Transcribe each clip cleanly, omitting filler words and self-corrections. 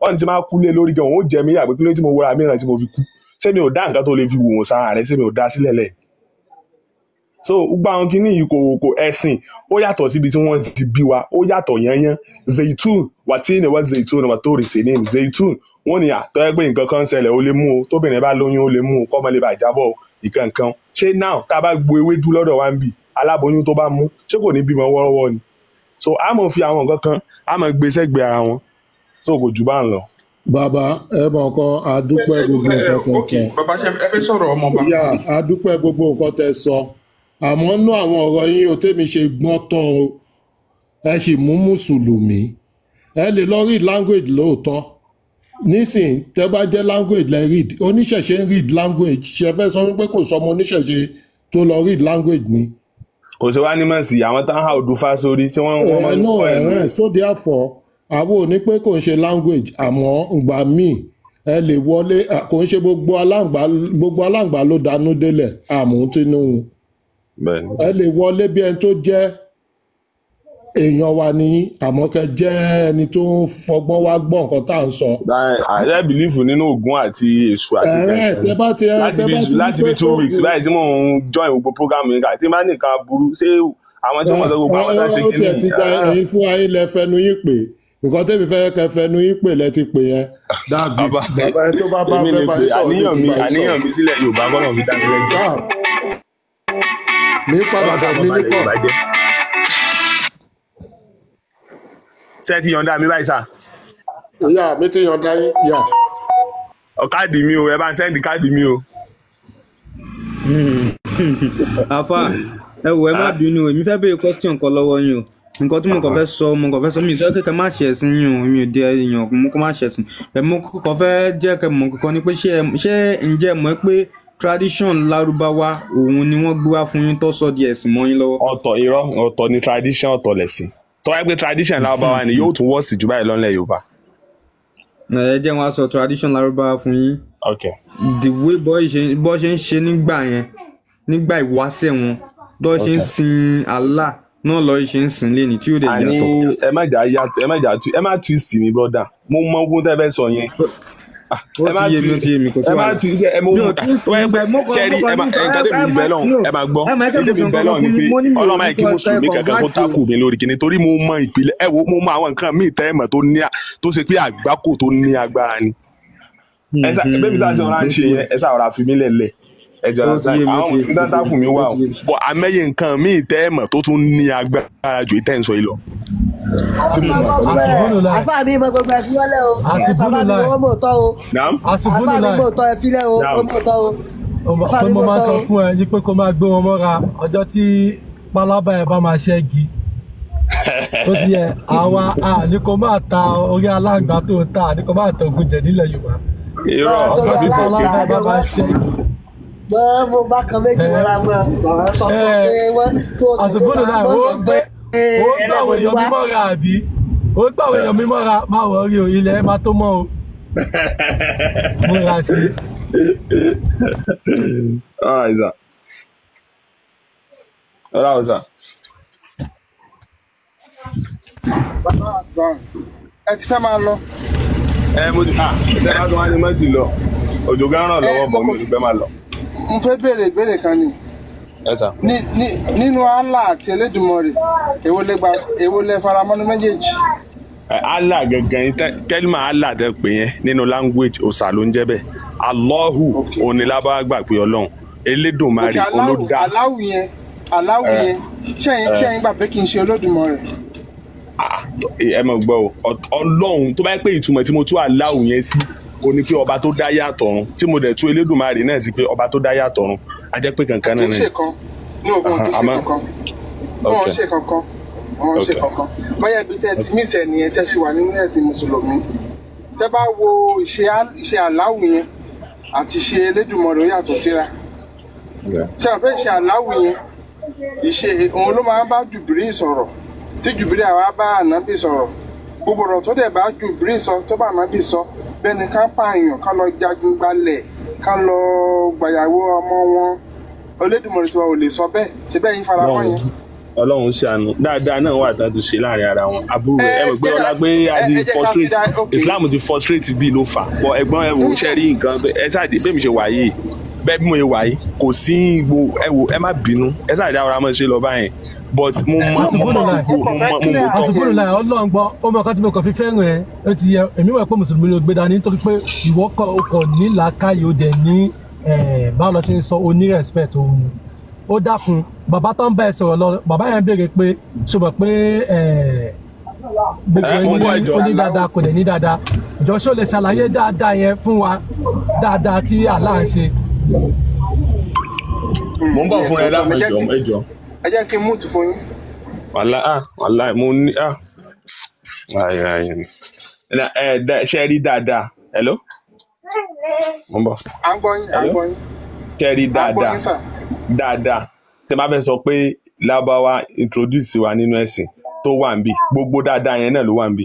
Ọ̀n tí máa kú lé lórí gan, òun ó jẹ mí yà pé kí ló tí mo wọra mìíràn tí mo fi kú. Ṣé mi ò dá nǹkan tó lè fi wò wọ́n sára rẹ̀? Ṣé mi ò dá sílẹ̀ lẹ̀? So gbogbo àwọn kinní yìí kò ẹ̀sìn ó yàtọ̀ síbi tí wọ́n ti bí wa, ó yàtọ̀ yányán. Zaitun wà tí ní wọ́n zaitun wà tó rì sí ní zaitun, wọ́n ní àtọ́ ẹ pé nǹkan kan ń ṣẹlẹ̀, ó lè mú o, tóbìnrin bá lóyún ó lè mú o, kọ́mọ lè bá jábọ̀ nǹkan kan. Ṣé now tá a bá gbo ewédú lọ́dọ̀ wa ń bì, aláboyún tó bá mú, ṣé kò ní bímọ wọ́ọ́rọ́wọ́ ni? So a mọ̀ fi àwọn nǹkan kan, a mọ̀ gbé sẹ́gbẹ̀ẹ́ ara wọn, so kò jù bá ń lọ. Bàbá ẹ mọ̀ nǹkan, a dúpẹ́ gbogbo nǹkan tẹ́ Ok sọ. Bàbá, ṣe ẹ fẹ́ sọ̀rọ̀, ọmọọba? Yà, a dúpẹ́ gbogbo nǹkan tẹ́ sọ, àmọ́ nú àwọn ọ̀rọ̀ yín o, tèmi ṣe gbọ́n tán o, ẹ sì mú mùsùlùmí, ẹ lè lọ read language lóòótọ́. Nísìn tẹ́ bá jẹ́ language lẹ read, oníṣẹ̀ṣe ń read language. Ṣe fẹ́ sọ wípé kò sọmọ oníṣẹ̀ṣe tó lọ read language ni? Kò sí wá ní mọ̀ sí àwọn tá ń ha òdùfá sórí tí wọ́n máa ẹ ń no kọ́ ẹ̀ lórí. Ẹ̀rẹ́, so therefore àwọn ò ní pé kò ń ṣe language, àmọ́ ìgbà míì ẹ lè wọlé, kò ń ṣe gbogbo aláǹgbá, gbogbo aláǹgbá ló danú délẹ̀ àmú tínú. Bẹ́ẹ̀ni. Ẹ lè wọlé bí ẹni tó jẹ́ èèyàn wa ní, àmọ́ kẹ́ jẹ́ ẹni tó ń fọgbọ́n wá gbọ́ nǹkan tá à ń sọ. Àìsàn bìlífù nínú Ògún àti Èṣù àti ẹ̀rẹ́ kankan tẹ bá ti ẹ láti tẹ bí bá ti ní láti pé bí two tó weeks báyìí tí mò ń join gbogbo program yìí ká tí má nìkan burú, ṣé àwọn tí wọ́n sọ gbogbo àwọn tá ń ṣe ó kínní tiẹ̀ ti da ẹ̀yin fún ayé lẹ fẹnu yín pé nǹkan tẹ́mi fẹ́ kẹ́ fẹnu yín pè lẹ ti pè yẹn. David bàbá bàbá, ẹni tó bá bá èmi fẹ́ ni bá pé yín sọ̀rọ̀ àníyàn lè ti mi bá yín àníyàn sọ̀rọ̀. mi sílẹ̀ Yorùbá kọ́nà fi dá mi lẹ́jọ́. Ah, mi padà Ọlọ́run bọ̀ sábà mí balẹ̀ ní kọ̀. Yorùbá jẹ́. Ṣé ẹ ti yọ̀ǹda mi báyìí sà? Ìyá mi ti yọ̀ǹda yín yà. Ọ káàdì mi o, ẹ bá ń sẹ́ndì káàdì mi o. Àfà, ẹ wò, ẹ má bínú, èmi fẹ́ béèrè question kan lọ́wọ́ yín o. Nǹkan tí mo kàn fẹ́ sọ, mo kàn fẹ́ sọ, mi ò sọ pé kẹ́ má ṣe ẹ̀sìn yín o, mi ò di èèyàn mo kàn má ṣe ẹ̀sìn ẹ. Mo kàn fẹ́ jẹ́ kẹ́ mọ̀ kankan ni pé ṣé ǹjẹ́ ẹ mọ̀ pé tradition Lárúbáwá òun ni wọ́n gbé wá fún yín tó sọ di ẹ̀sìn mọ́ yín lọ́wọ́? Ọ̀tọ̀, irọ́, ọ̀tọ̀ ni tradition, ọ̀tọ̀ lẹ̀sìn. Tó wáyé pé tradition Lárúbáwá ni, yóò tún wọ́ọ̀sì jù báyìí lọ́nlẹ̀ Yorùbá. Ẹ jẹ́ wọn á sọ tradition Lárúbáwá fún yín. Ok. The way bọ́ ṣe ń ṣe nígbà yẹn, nígbà ìwáṣẹ̀ wọn, bọ́ ṣe ń sin Allah náà lọ́ ṣe ń sìn léni tí ó dẹ̀ Àní yàtọ̀. ẹ má jà yàtọ̀, ẹ má jà tu, ẹ má twist mi, brother. Mo mọ ogun tẹ́ fẹ́ sọ yẹn. Ó Ẹ má ti yé mi, ó ti yé mi, kò sí ẹ má wàhálà. tu iṣẹ́ ẹ mọ Mi ò ohun twist tó yẹ pé yín, mo kàn ṣe rí mo ẹ kàn má ní nǹkan ẹ tẹ́mi ẹ ń má bẹ lọ́hùn, no ẹ máa gbọ́. ẹ má kẹ́ Ní mo tẹ́mi sọ ń bẹ nǹkan kan lọ́hùn ni fún pé yín, mo ní mi ò Ọlọ́run ní máa kí kọ́ ẹ mùsùlùmí kankan kó convert o. tákù mi lórí kíni, torí mo mọ ìpìlẹ̀. Ẹ wo, mo mọ àwọn nǹkan míì tẹ́ ẹ mọ̀ tó ní tó ṣe pé àgbákò tó ní agbára ni. Ẹ sá bẹ́ẹ̀ mi sáà ṣe ọ̀rá ń ṣe yẹn, ẹ sáà ọ̀rá fi mí lẹ̀lẹ̀, ẹ jọ Ó ti yé mi, ó àwọn ti yé mùsùlùmí mi, tó ó ti yé tákù mi, mi wà ó o ti yé mi. bọ̀ amẹ́yẹ nǹkan míì tẹ́ ẹ mọ̀ tó tún ní agbára ju ìtẹ́ ń sọ yìí lọ tí mo mọ̀ pẹ̀lú. Asibunulai. Àfáà mi mọ gbogbo ẹ fi wọlé o. Ẹ bàbá mi Asibunulai. wọ́n mọ̀ tọ́ o. Naam. Àfáà mi Asibunulai. mọ̀ tọ́, ẹ filẹ̀ o, ó Naam. mọ̀ tọ́ o. Àfáà Pé mi mo mọ̀ máa tọ́ sọ o. fún ẹ yí pé kó máa gbé wọn mọ́ra ọjọ́ tí pálábá ẹ bá máa ṣẹ́gi. Ó ti yẹ àwa a ní kó máa ta orí aláǹgbá tó ń ta, ní kó máa ta ogun jẹ nílẹ̀ Yorùbá. Irọ́ Máa Ọjọ́ torí tí àbí kò aláǹgbá pálábá ẹ ni bá máa wọ́n ṣẹ́gi. wọ́n mú bákan méjì Ẹ mọ́ra wọn. Wọ́n sọ fún ọ ẹ pé wọ́n tó tẹ̀lé wa, Asibunulai, wọ́n ó sọ gbé pé ó gbé àwọn ẹlẹ́bọ ni èèyàn wá. mi mọ́ra àbí? Ó gbé àwọn èèyàn mi mọ́ra, má wọrí o, ilẹ̀ ẹ máa tó mọ́ o. Múra sí i. All right, sir. All right, sir. Bàbá àgbà, ẹ ti fẹ́ máa lọ. Ẹ mo ti ah ṣe bá tó wá ní mọ́tì lọ, òjò gan ràn Ẹ lọ́wọ́ mo bọ̀, mi kàn ò ní pẹ́ máa lọ. Mo fẹ́ béèrè ìbéèrè kan ni. Ẹ sà. Ní ní nínú Allah àti Elédùmarè, èwo lẹ gba, èwo lẹ faramọ́nú méjèèjì? Ẹ, Allah gangan yín kẹ́límà Allah tẹ pè yẹn nínú language òòṣà ló ń jẹ́ bẹ́ẹ̀. Allahu Ok. òní lábá gbà pé Ọlọ́run Ok. Elédùmarè òun ló Aláwù dá. Aláwù yẹn, Aláwù Ẹ yẹn, ṣẹ́yìn ẹ ṣẹ́yìn gbà pé kì í ṣe Olódùmarè? Ah, ẹ mọ̀ gbọ́ o, Ọlọ́run tó bá yẹ pé ìtumọ̀ tí mo tú Allahu yẹn sí o ní pé ọba tó dá yàtọ̀ ọ̀run, tí mo dẹ̀ tú Elédùmarè náà sí pé ọba tó dá yàtọ̀ ọ̀run, a jẹ́ pé kankan Kì náà í ni. ṣe kan ní ogun, kì í ṣe Àmọ́ kankan, wọn ò ok ṣe kankan, wọn ò ṣe ok kankan. Báyà ibi tẹ́ ti mí sẹ́ nìyẹn, tẹ́ ṣe wà nínú ẹ̀sìn mùsùlùmí, tẹ́ bá wo ìṣe Aláwù yẹn àti ìṣe Elédùmarè, ó yàtọ̀ síra. Yeah. Ṣé àwọn fẹ́ ṣe Aláwù yẹn, ìṣe òun ló máa ń bá Jùbìrí sọ̀rọ̀, tí Jùbìrí àwa bá Ànábì sọ̀rọ̀, gbogbo ọ̀rọ̀ tó dẹ̀ bá Jùbìrí sọ, tó bá Ànábì sọ, bẹ́ẹ̀ ni ká pààyàn, ká lọ jagun gbalẹ̀, ká lọ gbàyàwó ọmọ wọn. Olódùmarè tiwa ò lè sọ bẹ́ẹ̀. Ṣe bẹ́ẹ̀ yín faramọ́ Wọn ò yẹn? Ọlọ́run ṣàánú dáadáa náà wà tá a tún ṣe láàrin ara wọn àbúrò Ẹ ẹ mọ̀ pé jẹ́ ká ọlá pé a ẹ ti ẹ jẹ́ ká fi frustrate dá ok. Islam ti frustrate bí ló fà bọ ẹ̀gbọ́n ẹ wò ó ṣe rí nǹkan ẹ ṣáà bẹ́ẹ̀ mi ṣe wà yìí bẹ́ẹ̀ bí mo ṣe wà yìí kò sí gbò ẹ wò ẹ má bínú ẹ ṣáà dára mọ́ ṣe lọ báyẹn but mo mọ mo mọ Àsùbúnùláì Mo mo kàn fẹ́ mọ mo clear mọ tọ́ Àsùbúnùláì Ọlọ́run gbọ́ ó mọ ọkọ tí mo kàn fi fẹ́ràn ẹ ó ti yẹ èmi mọ̀ pé mùsùlùmí ló gbé dání nítorí pé ìwọ kọ o kò ní làákàyè ó dẹ̀ ní báwo lọ ṣe ń sọ o ní respect òun ni ó dákun bàbá tó ń bá ẹ sọ̀rọ̀ lọ bàbá yẹn béèrè pé ṣo mọ̀ pé gbogbo ẹ mo ẹni bọ́ ní ẹjọ́ ó ní dáadáa kò dẹ̀ ní dáadáa jọ ṣó lè ṣàlàyé dáadáa yẹn fún wa dáadáa tí Allah ń ṣe. mo ń bọ̀ Yes, fún ẹ ọ̀tọ̀ dákun ẹ jẹ́ ẹjọ́ kí ẹjọ́ ẹ jẹ́ kí n mute fún yín. wàhálà ah wàhálà mo ní ah ayi ayi ẹ ṣe rí dáadáa hello mo ń bọ̀ À ń gbọ́ yín, à ń hello gbọ́ yín, ṣe rí à ń gbọ́ dáadáa yín sà. dáadáa tí a bá fẹ́ sọ pé lábáwá introduce wa nínú ẹ̀sìn tó wà ń bì gbogbo dáadáa yẹn náà ló wà ń bì.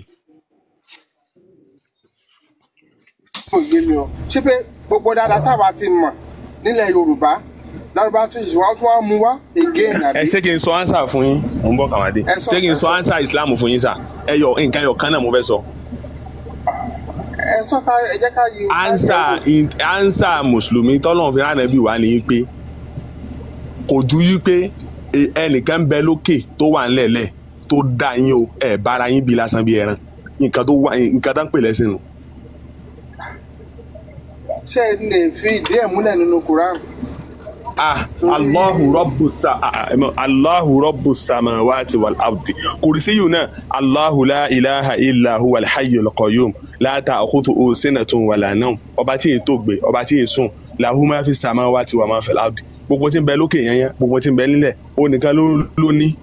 Kò yé mi o. Ṣé pé gbogbo dáadáa táwa ti mọ̀ nílẹ̀ Yorùbá Lárúbá tún ṣe wá tún wá mú wá again Ẹ àbí? ṣé kí n sọ answer fún yín mo ń bọ̀ kàwádé Ẹ sọ ṣé kí ẹ n sọ sọ answer Islam fún yín sà ẹ yọ nǹkan ẹyọ kan náà mo fẹ́ sọ. Ẹ sọ ká ẹ jẹ́ ká yí ká yẹ̀ Answer wò. answer mùsùlùmí tọ́lọ́run fi rán Ànábì wá ní pé kò ju yí pé ẹnìkan ń bẹ lókè tó wà ńlẹ̀lẹ̀ tó dá yín o ẹ bára yín bí lásán bí ẹran nǹkan tó wà nǹkan tó ń pè lẹ́sìn nù. Ṣé ẹ lè fi ìdí ẹ̀ múlẹ̀ nínú Quran? Ah, Torí Allahu Rabbu sa ah, ah, Allahu Rabbu samawati wal ardi. Kùrìsíyù náà, Allahu la ilaha illa huwa al-hayyul qayyum, la ta'khudhuhu sinatun wala nawm. Ọba tí ètò gbé, ọba tí èsùn, lahu ma fi samawati wa ma fil ardi. Gbogbo tí ń bẹ lókè yẹn yẹn, gbogbo tí ń bẹ nílẹ̀, ó nìkan ló ní.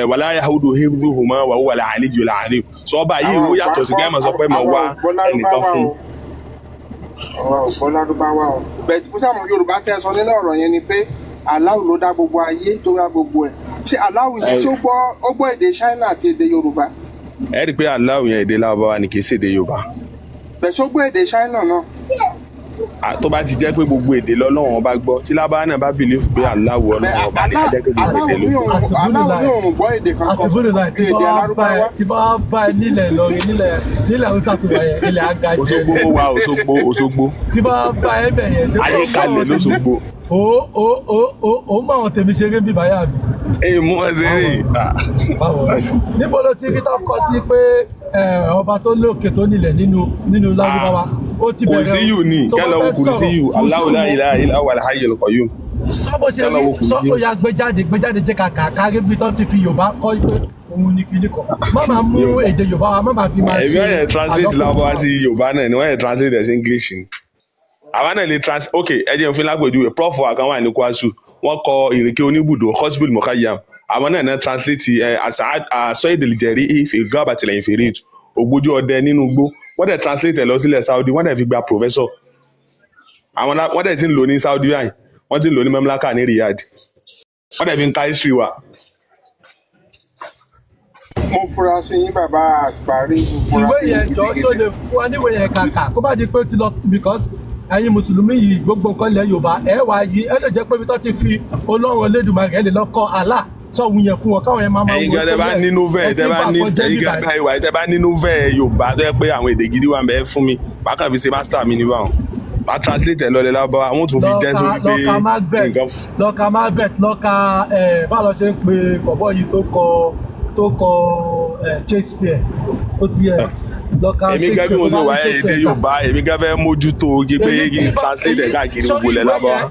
Wala yahudu hifdhuhuma wa huwa al-aliyyul azim. Sọ ọba yìí àwọn ó ò yàtọ̀ sí gbọ́ kí ẹ máa sọ pé mo àwọn wá ò gbọ́ ẹnìkan Lárúbáwá fún. o. Àwọn ò gbọ́ Lárúbáwá o. Bẹ́ẹ̀ tí mo sáà mọ̀ Yorùbá tẹ́ ẹ sọ nínú ọ̀rọ̀ yẹn ni pé Aláwù ló dá gbogbo ayé tó dá gbogbo ẹ̀. Ṣé Aláwù yẹn ṣé ó gbọ́ èdè China àti èdè Yorùbá? Ẹ rí i pé Allahu yẹn èdè Lárúbáwá ni kì í ṣèdè Yorùbá. Bẹ́ẹ̀ ṣó gbọ́ èdè China náà? Tó bá ti jẹ́ pé gbogbo èdè lọ́lọ́run ọba gbọ́ tí lábára náà bá bìlífù pé aláwọ̀ ọlọ́run Bẹ́ẹ̀ ọba ní ajẹ́ pé gbogbo Aláwù èdè ló ní gbọ́. òun Aláwù ní Àsùbúnùláì òun gbọ́ èdè kankan Àsùbúnùláì ju tí èdè bá wá bá ẹ Alárúbáwá. tí bá wá bá ẹ nílẹ̀ Ìlọrin nílẹ̀ nílẹ̀ Haúsá tó wà yẹn ilẹ̀ agajẹ Òṣogbo mo wà Òṣogbo Òṣogbo tí bá wá bá ẹ bẹ̀ yẹn ṣé ayé kò mọ kalẹ̀ àwọn tèmi lóṣogbo. ó ó ó ó ó mọ àwọn tèmi ṣeré ń bíbáyà mi Èyí mú ẹ ṣeré báwo báwo níbo ló ti rí tó kọ sí pé ọba tó lókè tó nílẹ̀ nínú nínú Lárúbáwá ó ti bẹ̀rẹ̀ o kùrìsíyù ni tó bá kẹlẹ wo fẹ́ sọ̀rọ̀ kùrìsíyù Allahu kùrìsíyù la wo ilaha illa huwal hayyul qayyum sọ bó ṣe kẹlẹ rí wo sọ kùrìsíyù. ó yá gbéjáde gbéjáde jẹ́ ká kà kárí bí tó ti fi Yorùbá kọ́ pé òun ni kinní kan má máa mú Yorùbá èdè Yorùbá wa má máa fi máa èmi ṣe wọ́n yẹn translate àlọ́kù fún Lárúbáwá wa. sí Yorùbá náà ni wọ́n yẹn translate ẹ̀ sí English ni. Àwa náà lè trans ok ẹ jẹ́ n fún lápèjúwe prof wa kan wà ní kwasu wọ́n kọ ìrèké oníbùdó hosbil mukhayyam àwọn náà náà translate ẹ àsọyédèlìjẹrí ìfìgá àtìlẹyìn fèrè ògbójú ọdẹ nínú igbó wọ́n dẹ̀ translate ẹ̀ lọ sílẹ̀ Saudi wọ́n dẹ̀ fi gba professor àwọn wọ́n dẹ̀ ti ń lò ní Saudi báyìí wọ́n ti ń lò ní mamlaka ní Riyadh wọ́n dẹ̀ fi ń ka history wa. Mo fura sí yín bàbá Àsìpárí, mo fura Ìwé sí yín yẹn jọ ṣó gidigidi. lè fún wa níwèé yẹn kàkà kó bá di pé ó ti lọ because ẹ̀yin mùsùlùmí yìí gbogbo nǹkan ilẹ̀ Yorùbá ẹ wá yí ẹ lè jẹ́ pé ibi tó ti fi Ọlọ́run Elédùmarè ẹ lè lọ kọ́ Allah sọ̀hún yẹn fún wọn káwọn yẹn máa máa Ẹ̀yin wo gan pé tẹ́ bá yes ní novel ẹ ti tẹ́ ń bá bà ní kan jẹ́ ẹ̀yin bíbá gan yìí. báyìí wà tẹ́ bá ní novel Yorùbá tó yẹ pé àwọn èdè gidi wà ń bẹ fún mi bá kàn fi ṣe master mi ní báwọn bá translate ẹ lọlẹ lábáwá wọn tún fi jẹ́ Lọ́ka sórí pé lọ́ka Macbeth nǹkan lọ́ka Macbeth lọ́ka ẹ̀ báwo lọ ṣe ń pe bọ̀bọ̀ yìí tó kọ ẹ̀ Shakespeare ó ti yẹ lọ́ka èmi gan bí Shakespeare mo tó ṣe bá wà ní èdè Shakespeare kà Yorùbá èmi gan fẹ́ mójútó kí pé èyí kí tí n bá translate èyí ẹ káàkiri sórí gbogbo ilẹ̀ ìwé lábáwá. yẹn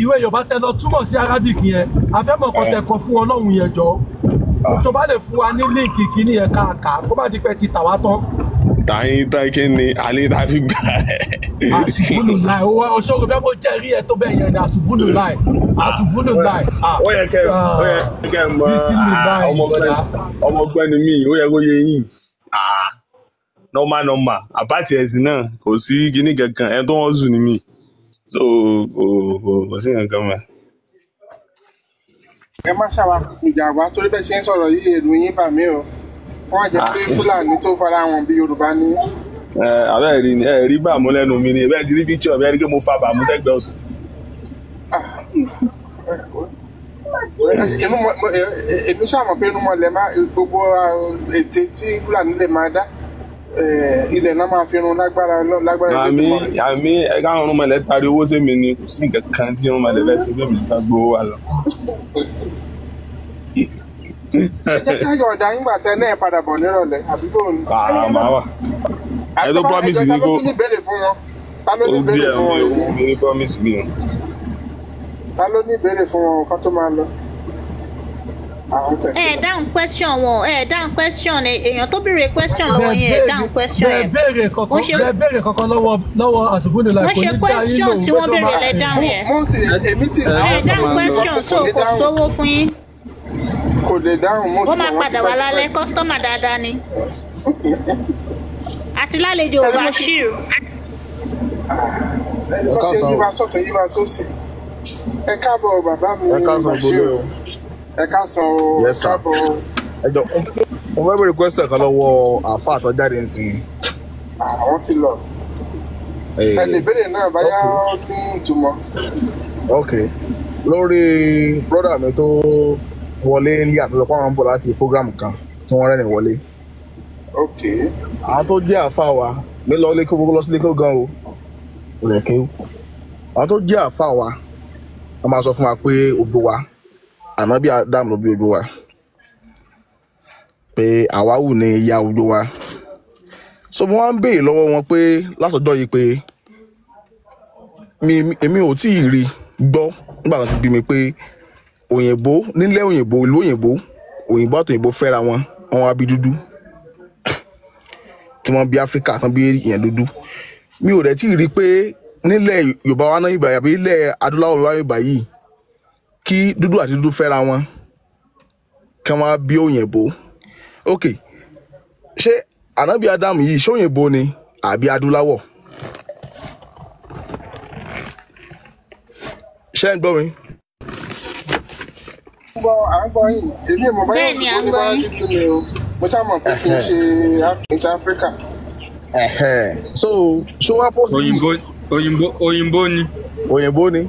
ìwé Yorùbá tẹ lọ túmọ̀ sí Arabic yẹn afẹ́mọ̀ kan tẹ kọ fún Ọlọ́run yẹn jọ tó bá lè fún wa ní líǹkì kíní yẹn káàkà kó má di pé ti tà wá tán. Tàyín tán kí ni àní tá a fi gbà Àsùbúnù láì owó oṣoògùn bẹ́ẹ̀ mo jẹ́rìí ẹ tó bẹ́ẹ̀ yẹn ni àsùbúnù láì àsùbúnù láì ó yẹ kẹ́ ó yẹ kẹ́ mọ̀ bísímìláì bọ̀dá. ọmọgbẹ́ni ni mí ó yẹ kó yé yín. Ah, normal normal àbátì ẹ̀sìn náà kò sí kinní kankan ẹni tó wọ́n zù ní mí so kò sí nǹkan mọ́. Ẹ má ṣàwà ìjà wá torí bẹ́ẹ̀ ṣe ń sọ̀rọ̀ yìí èrò yín bà mí o. Wọ́n á jẹ́ pé Fúlàní tó fara wọn bí Yorùbá ní. Ẹ abẹ́ rí ni ẹ rí bàmú lẹ́nu mi ni ẹ bẹ́ẹ̀ ti rí picture bẹ́ẹ̀ rí pé mo fa bàmú sẹ́gbẹ̀ẹ́ ọ̀tún. Ah, ẹ wò. Èmi ṣàmọ̀ pé irúnmọlẹ̀ máa gbogbo ète tí Fúlàní lè máa dá, ilẹ̀ náà máa fi irun lágbára lágbára Àmì Elédùmarè. àmì ẹ̀ka àwọn irúnmọlẹ̀ tarí owó sẹ́mi ni, kò sí nǹkan kan tí irúnmọlẹ̀ fẹ́ ṣe fẹ́mi nípa gbowó wa lọ. Ẹ jẹ́ ká yọ̀ọ̀dà yín gbà tẹ náà padà bọ̀ nírọ̀lẹ́ àbí bò ní. Màá wà. Ẹ tó Àtọ́bá promise ẹjọ́ ta ni ló kó tún ní ìbéèrè fún wọn? Ta ló ó ní bí ìbéèrè ẹ̀ fún wọn yìí? mi ní promise mi o. Ta ló ní ìbéèrè fún wọn kan tó máa lọ? Àwọn tẹ̀sí Ẹ lọ. dáhùn question wọn, ẹ dáhùn question. Èèyàn tó béèrè question lọ́wọ́ Bẹ́ẹ̀ yín, ẹ béèrè dáhùn question bẹ́ẹ̀ yẹn. béèrè Wọ́n kankan ṣe bẹ́ẹ̀ béèrè kankan lọ́wọ́ àṣùbùnú láì wọ́n kò ṣe ní dá yín question lóhùn tí bó wọ́n ṣe béèrè máa lẹ dáhùn Mo yẹn. mo ti èmi ti Ẹ Ẹ àwọn tí dáhùn mo ti mọ̀ question pé so kò lè kò dáhùn, sówó fún yín. kò lè dáhùn, mo Wọ́n ti máa mọ̀ wọ́n padà wá tipẹ́tipẹ́. lálẹ́, kọ́sítọ́mà dáadáa ni. Àti lálejò Ẹni mo ṣe Bashir. ẹni Ẹ bá ṣe káàsán o. yíwa sọ́tún yíwa sósì. Ẹ káàbọ̀ bàbá mi Ẹ káàsán Bashir. gbogbo o. Ẹ káàsán o, ẹ Yes sir. káàbọ̀ o. Ẹ jọ, mo fẹ́ bèrè question kan lọ́wọ́ àáfàá tó jáde nísìnyí. Àwọn ti lọ. Ẹ lè béèrè náà báyá Ok ó ní ìtumọ̀. ok, lórí brother mi tó wọlé ní àtúntò pé àwọn ń bọ̀ láti program kan tí wọ́n rẹ́rìn wọlé. Ok. Àwọn tó jẹ́ àáfàá wa mi lọ lé kó lọ sí lé kó gan o, kò lè kéwù. Àwọn tó jẹ́ àáfàá wa wọ́n máa sọ fún wa pé odò wa ànábì Adam ló bí odò wa, pé àwáwù ni ìyá odò wa. So mo wá ń béèrè lọ́wọ́ wọn pé látọjọ́ yìí pé mi èmi ò tí ì rí gbọ́ nígbà tó ti bí mi pé òyìnbó nílẹ̀ òyìnbó, ìlú òyìnbó, òyìnbó àti òyìnbó fẹ́ra wọn, wọn wá bí dúdú tí wọ́n bí Áfíríkà tán bí èèyàn dúdú. Mi ò dẹ̀ tí ì rí pé nílẹ̀ Yorùbá wa náà ìgbà àbí ilẹ̀ adúláwọ̀ wa ìgbà yìí kí dúdú àti dúdú fẹ́ra wọn kí wọ́n wá bí òyìnbó. Ok, ṣé ànábì Ádámù yìí ṣé òyìnbó ni àbí adúláwọ̀? Ṣé ń gbọ́ mi? Gbọ́, à ń gbọ́ yín. Èmi ò mọ̀ báyá Bẹ́ẹ̀ ni, à òyìnbó ń ní gbọ́ báyá yín. dúdú ni o. Mo ṣáà mọ̀ pé kì í ṣe kì í ṣe Áfíríkà. Ẹ̀hẹ̀n. So ṣó wá possible? Òyìnbó, òyìnbó, òyìnbó ni. Òyìnbó ni.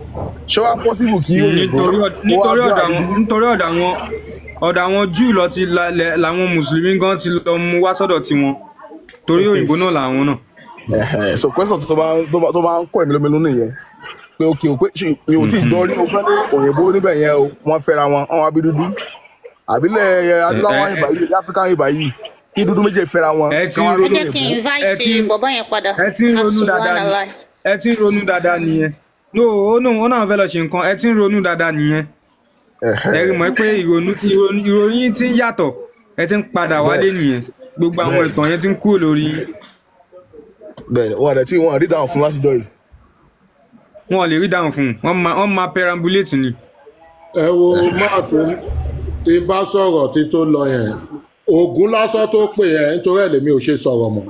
Ṣó wá possible kí òyìnbó Nítorí kó wá nítorí bí ọ̀dọ̀ àdúdú? àwọn, nítorí ọ̀dọ̀ àwọn Júù lọ ti làwọn mùsùlùmí gan ti lọ mú wá sọ́dọ̀ tiwọn, torí òyìnbó náà làwọn náà. Ẹ̀hẹ̀n. So question tó máa ń kọ́ èmi lóminú nìyẹn pé ok o, pé ṣé mi ò tí ì gbọ́ rí o pé ní òyìnbó níbẹ̀ yẹn o, wọ́n fẹ́ra wọn, wọ́n wá bí dúdú, àbílẹ̀ adúláwọ̀ ìbà yìí, áfíríkà ìbà yìí, kí dúdú méjì fẹ́ra wọn Ẹ kí ti wọ́n ń wá bí Ẹ ronú jẹ́ kí n òyìnbó. ẹ ti invite bọ̀bọ́ yẹn padà. ẹ ti ń ronú dáadáa ni Asubanallah. ẹ ti ń ronú dáadáa nìyẹn. No, ó náà ó náà fẹ́ lọ ṣe nǹkan, ẹ ti ń ronú dáadáa nìyẹn. Ẹ rí mọ̀ pé ìrònú ti ìrònú yín ti ń yàtọ̀, ẹ ti ń padà wálé nìyẹn, gbogbo àwọn ìtàn yẹn ti ń kúrò lórí yín. Bẹ́ẹ̀ni, wọn àdẹ tí wọn rí dáhùn fún látijọ́ yìí. Wọn ò lè rí dáhùn fún un, wọ́n máa perambulate ni. Ẹ wo máa tó tí bá sọ̀rọ̀ tí tó lọ yẹn, Ògún lásán tó pè ẹ́ nítorí ẹ̀ lèmi ò ṣe sọ̀rọ̀ mọ́.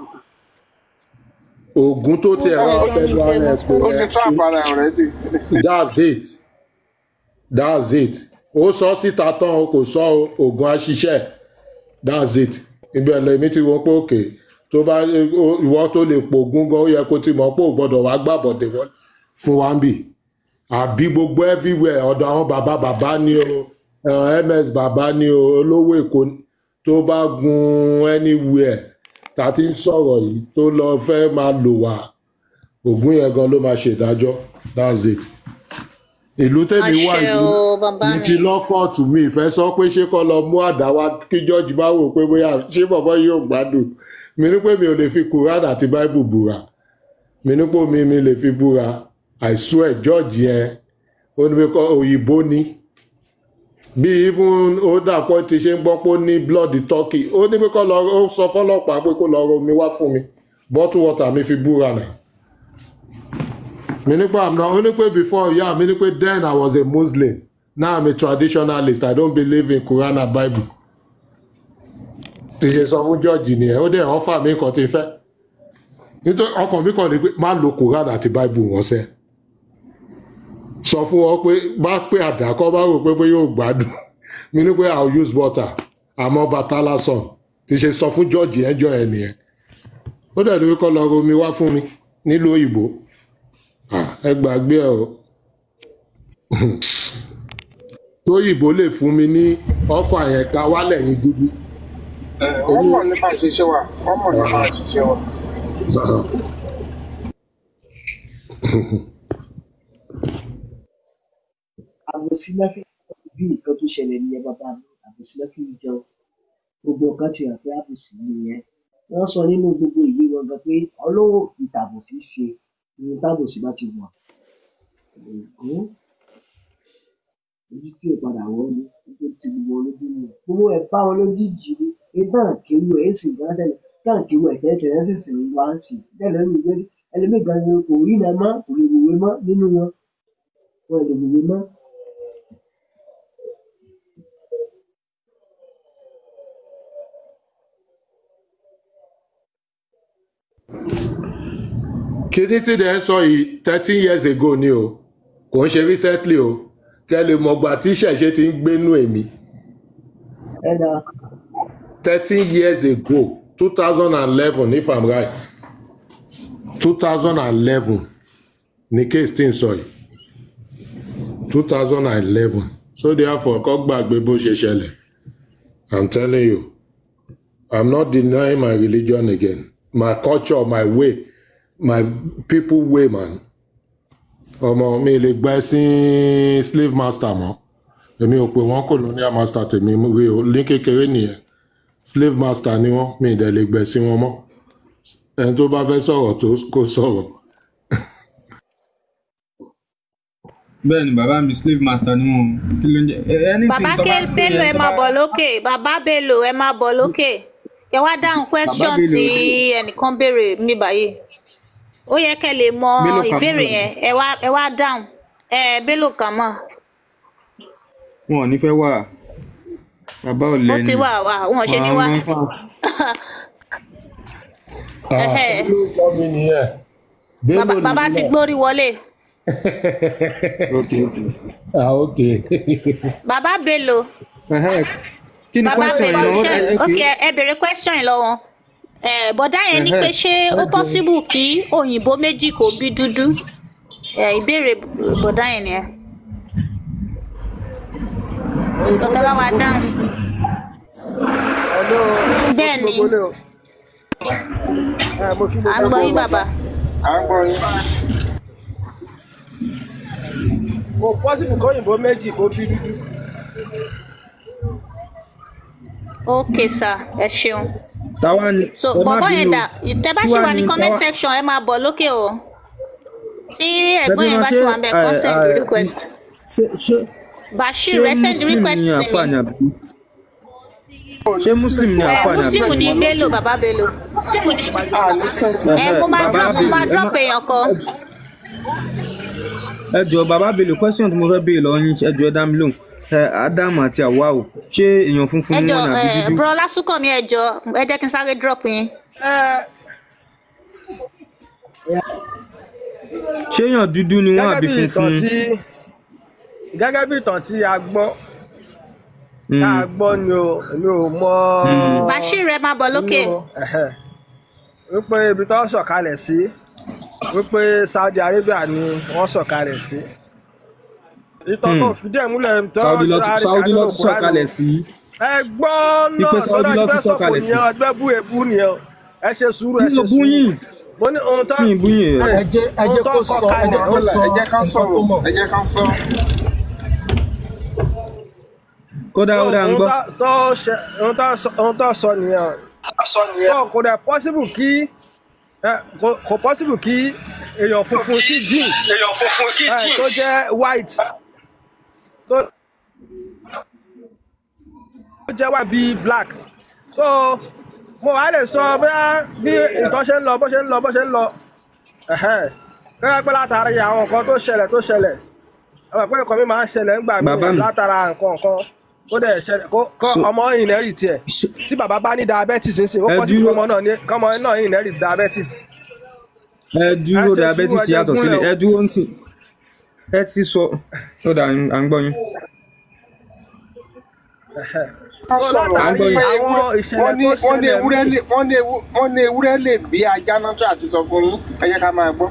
Ògún tó tiẹ̀ rà Ó ti pẹ̀lú ara ẹ̀ pé ó ti ẹ trap ara ẹ̀ already. That's it, that's it. Ó sọ síta tán o, kò sọ o, Ògún aṣiṣẹ́, that's it. Ibẹ̀ lèmi ti wọ́n pé òkè tó bá ìwọ tó lè pògún gan, ó yẹ kó ti mọ̀ pé ò gbọ́dọ̀ wá gbàbọ̀dé wọ́n fún wa ń bì àbí gbogbo everywhere ọ̀dọ̀ àwọn bàbá bàbá ni o, ms bàbá ni o, olówó Èkó ni. Tó bá gun anywhere tá a ti ń sọ̀rọ̀ yìí tó lọ fẹ́ máa lò wá, Ògún yẹn gan ló máa ṣèdájọ́, that's it. Ìlú tèmi wà Àṣẹ yìí o bàbá ní mi. ti lọ́kọ̀ọ̀tù, mi ìfẹ́ sọ pé ṣé kọ́ lọ mú àdá wá kí jọ́ọ̀jì bá wò pé bóyá ṣé bọ̀bọ́ yóò gbádùn. Mi ní pé mi ò lè fi Quran àti Bible búra, mi ní pé omi mi lè fi búra. I swear, jọ́ọ̀jì yẹn ó ní pé kọ́ òyìnbó ni bí even ó dàpọ̀ ti ṣe ń gbọ́ pé ó ní blood turkey, ó ní pé kọ́ lọ, ó sọ fọlọ́pàá pé kó lọ romi wá fún mi, bottle water mi fi búra náà. Mi ní pé I'm not, ó ní pé before, yeah, mi ní pé then I was a Muslim, now I'm a traditionalist, I don't believe in Quran and Bible. Ti ṣe sọ fún jọ́ọ̀jì nìyẹn, ó dẹ̀ ọ́fà mi kan ti fẹ́ nítorí ọkàn mi kàn ní pé má lo Quran àti Bible wọn sẹ́, sọ fún wọn pé má pé àdàkọ́ bá rò pé bóyá ò gbádùn. Mi ní pé I'll use water, àmọ́ bàtà lásán. Ti ṣe sọ fún jọ́ọ̀jì ẹjọ́ ẹ nìyẹn, ó dẹ̀ ní kọ́ lọ romi wá fún mi nílùú òyìnbó. Ah, ẹ gbàgbé ẹ o. Tóyìnbó lè fún mi ní ọ̀fà yẹn ká wálẹ̀ yín dúdú. Wọ́n mọ̀ nípa ìṣiṣẹ́ wa, wọ́n mọ̀ nípa ìṣiṣẹ́ wa. Àbòsí náà fi bí nǹkan tó ṣẹlẹ̀ nìyẹn bàbá mi, àbòsí náà fi ń jẹun. Gbogbo nǹkan ti hàn pé àbòsí nìyẹn. Wọ́n sọ nínú gbogbo ìwé wọn gan pé Ọlọ́run ò fi tàbòsí ṣe ní tàbòsí bá ti wà. Ègún ojú tí ò padà wọ́ ni ojú ti gbogbo wọn lójú nìyẹn. Gbogbo ẹ̀ bá wọn lójijì ni ní tàn kéwú ẹ̀ sì gan ṣẹlẹ̀ tàn kéwú ẹ̀ tẹ́lẹ̀ sì sì ń wá ń sì bẹ́ẹ̀ lẹ́nu ìwé ẹlòmíì gan ni kò rí iná mọ́, kò lè wòwe mọ́ nínú wọn, wọn lè wòwe mọ́. Kíní tí dẹ̀ ń sọ yìí 13 years ago ni o, kò ń ṣe recently o, kẹ́ lè mọ̀gbà tí ìṣẹ̀ṣe ti ń gbénú èmi. Ẹ na 13 years ago, 2011 if I'm right, 2011 ní case tí ń sọ yìí, 2011. So therefore, kọ́ gbàgbé bó ṣe ṣẹlẹ̀. I'm telling you, I'm not denying my religion again, my culture, my way, my people way, man. Ọmọ mi lè gba ẹ̀sìn slave master mọ́. Èmi ò pè wọ́n colonial master, tèmi rí o ní kékeré nìyẹn. Slave master ni wọ́n, mi ì dẹ̀ lè gbẹ̀sìn wọn mọ́. Ẹni tó bá fẹ́ sọ̀rọ̀ tó kó sọ̀rọ̀. Bẹ́ẹ̀ ni bàbá mi, slave master ni wọn. Kí ló ń jẹ anything Bàbá tó bá pè Bello, é ẹ tó máa bá bọ̀ lókè. Bàbá Bello, ẹ máa bọ̀ lókè, kẹ wá dáhùn Bàbá question Bello tí ẹnìkan béèrè mi báyìí. Ó yẹ kẹ́ lè mọ Bello ìbéèrè Kamal yẹn. Ẹ wá dáhùn ẹ, Bello Kamal. Wọn ò ní fẹ́ wà, bàbá Ó ọ̀lẹ ti ni wà wà wọn ò ṣe ní wọn wá. àwọn fún Ah, Ẹhẹ́. lórúkọ mi nìyẹn, Bàbá Bello bàbá ti nìyẹn. gbórí wọlé. Ok. Ah, ok. Bàbá Bello. Ẹhẹ́, kí ni Bàbá question Bello, yẹn ṣe náà? Ok, Ok. ẹ béèrè question yìí lọ́wọ́ ẹ. Bọ̀dá yẹn ní pé Ẹhẹ́, ṣé ó ẹ jọ possible kí òyìnbó méjì kò bí dúdú? Ẹ ìbéèrè bọ̀dá yẹn nìyẹn Òyìnbó tó tẹ́ bá méjì wa kò bí dáhùn. dúdú? Hello, mo Bẹ́ẹ̀ kí ni. gbogbo ilé o. Ẹ mo kí À ń gbogbo gbọ́ yín bàbá. bàbá. À ń gbọ́ yín. Kò possible kóyìnbó méjì kó bí dúdú. Ok sir, ẹ ṣeun. Táwa ni So ẹ má bọ̀bọ́ yẹn bínú o. dà? Tẹ́ bá Kí ṣì wá wà ní ní comment táwa section, ẹ máa bọ̀ lókè o. Tí ẹ̀gbọ́n ẹbí yẹn wọn bá ṣé ṣì wà ń bẹ̀, ẹ kàn send ẹ request. ṣé Bashir, ṣé ẹ send muslim request ni sí mi. àáfàá ni àbí ṣé muslim ni Ẹ àáfàá ni àbí muslim ni kí? Bello, bàbá Bello. À ní space Ẹ Ẹhẹ́, mo máa bàbá drop, mo Bello, máa ẹ má drop èèyàn kan. Ẹ jọ, bàbá Bello, question tí mo fẹ́ béèrè lọ́wọ́ yín, ẹ jọ, ẹ dá mi lóhùn. Ẹ Ádámù àti Àwáò, ṣé èèyàn funfun Ẹ ni jọ wọ́n ní àbí ẹ dúdú? Bro Lásùnkànmí, ẹ jọ, ẹ jẹ́ kí n sáré drop yín. Ẹ Ṣé èèyàn dúdú ni wọ́n gẹ́gẹ́ àbí bí ìtàn funfun? tí gẹ́gẹ́ bí ìtàn tí a gbọ́ tá a gbọ́ ni o, èmi ò mọ Bashir, ẹ máa bọ̀ lókè. nínú ẹ̀hẹ́, wípé ibi tó sọ̀kalẹ̀ sí, wípé Saudi Arabia ni wọ́n sọ̀kalẹ̀ sí. Ìtàn tó fìdí ẹ̀ múlẹ̀ tó Saudi ló tó tún a rí kà Saudi ló nínú tún Kùránì o. sọ̀kalẹ̀ sí. Ẹ gbọ́ Ipe náà Saudi tọ́lá ló ẹgbẹ́ tún sọ̀kò sọ̀kalẹ̀ sí. nìyẹn, ẹgbẹ́ bú ebú nìyẹn o. Ẹ ṣe sùúrù, ẹ Mi ṣe ò bú sùúrù. yín. Mo ní ohun tó Mi ì bú yín. Ẹ ohun jẹ́ tó kó kọ sọ, ẹ jẹ́ kalẹ̀. kó sọ Ẹ jẹ́ ká nǹkan tó sọ̀rọ̀, mọ̀. ẹ jẹ́ ká sọ. Kódà So ó dà ń ohun gbọ́. tó tó ṣe ohun tó sọ nìyẹn. So kò dẹ̀ possible kí ẹ kò possible kí èèyàn funfun kí jean ẹ tó jẹ́ white, tó jẹ́ white bíi black. So mo wá lè sọ bóyá bí ìtàn ṣe ń lọ, bó ṣe ń lọ, bó ṣe ń lọ, ẹ̀hẹ́n, gẹ́gẹ́ pé látàrí àwọn nǹkan tó ṣẹlẹ̀, ẹ mọ̀ pé nǹkan mi máa ń ṣẹlẹ̀ ńgbà míì Bàbá mi. látara nǹkan kan tó dẹ̀ ṣẹlẹ̀ kó So ọmọ inherit ẹ̀. Tí bàbá bá ní diabetes nísìnyí, ó ẹ possible dúró kọ́mọ náà ní, kọ́mọ náà inherit diabetes. Ẹ Ẹ dúró, ṣe sùúrù, diabetes ẹ jẹ́ yàtọ̀ gúnlẹ̀ sílẹ̀. o. Ẹ dúró ń sìn. Ẹ ti sọ ó dà, à ń gbọ́ yín. Ká So sọ̀rọ̀ À ń látàrí gbọ́ yín. pé àwọn ewúrẹ́ ìṣẹ̀lẹ̀ wọ́n ní tó wọ́n ní ṣẹlẹ̀ ewúrẹ́ míì lè wọ́n ní ewúrẹ́ lè bí ajá náà tó àti sọ fún yín, ẹ jẹ́ ká máa gbọ́.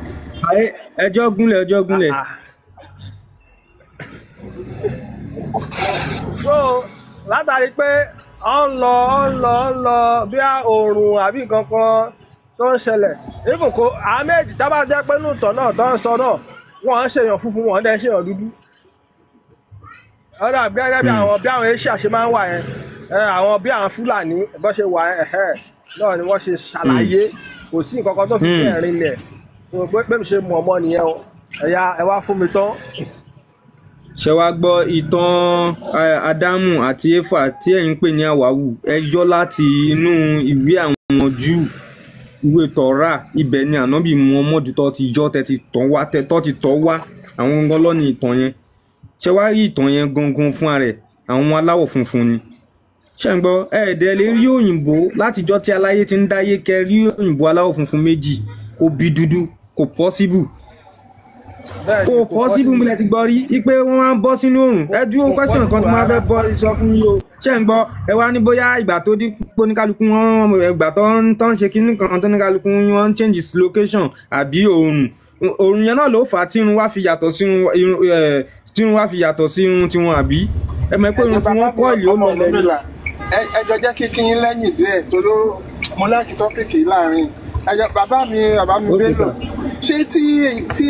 Ayé, ẹjọ́ gúnlẹ̀, ẹjọ́ gúnlẹ̀. Ah, ah. So látàrí pé ọ ń lọ ọ ń lọ ọ ń lọ bí a òòrùn àbí nǹkan kan tó ń ṣẹlẹ̀, even kó àwọn méjì tá bá jẹ́ pé nùtọ̀ náà tó ń sọ náà, wọ́n ń ṣèyàn funfun, wọ́n dẹ̀ ń ṣèyàn dúdú. Ọ̀dà gẹ́gẹ́ bí àwọn bí àwọn Asia ṣe máa ń wà yẹn, àwọn bí àwọn Fúlàní bó ṣe wà yẹn, náà ni wọ́n ṣe ṣàlàyé. Kò sí nǹkan kan tó fi bẹ́ẹ̀ rinlẹ̀. So pé mi ṣe mọ̀ ọmọ nìyẹn o. Ẹ̀yà ẹ wá fún mi tán. Ṣé wàá gbọ́ ìtàn Ádámù àti Éfà tí ẹ̀yin ń pè ní àwáwù? Ẹ yọ láti inú ìwé àwọn Júù, ìwé Tọ́rà, ibẹ̀ ni ànábì Muhammadu tó ti yọ tẹ́ ti tọ́ wá, tẹ́ tó ti tọ́ wá. Àwọn gangan ló ní ìtàn yẹn. Ṣé wàá rí ìtàn yẹn gangan fúnra rẹ̀? Àwọn aláwọ̀ funfun ni. Ṣé ń gbọ́? Ẹ ẹ̀dẹ̀ lè rí òyìnbó látijọ́ tí aláyé ti ń dáyé, kẹ rí òyìnbó aláwọ̀ funfun méjì kò bí dúdú, kò possible. Bẹ́ẹ̀ ni, Kò kò possible. possible. Mo lẹ ti gbọ́ rí wípé wọ́n máa ń bọ́ sínú òrùn. Ẹ dúró, Kò question kan possible tí mo máa fẹ́ rárá. bọ́ sọ fún yín o. Ṣé ń gbọ́? Ẹ wá ní bóyá ìgbà tó dín pé oníkálukú wọn, ìgbà tó ń ṣe kinní kan tó oníkálukú wọn ń change his location àbí òrùn. Òrùn yẹn náà ló fà á tí irun wá fi yàtọ̀ sí irun, tí irun wá fi yàtọ̀ sí irun tiwọn, àbí? Ẹ mọ̀ pé Ẹjọ irun tí bàbá wọ́n mi kọ́ ìlú ó ọmọ lọlẹ̀ ni. Ọ̀rúnmìlà, ẹjọ jẹ́ kí kín lẹ́yìn díẹ̀ torí mo láàkì tọ́pìkì yìí láàrin. Ẹjọ bàbá mi Okay, Bello, sir. ṣé tí tí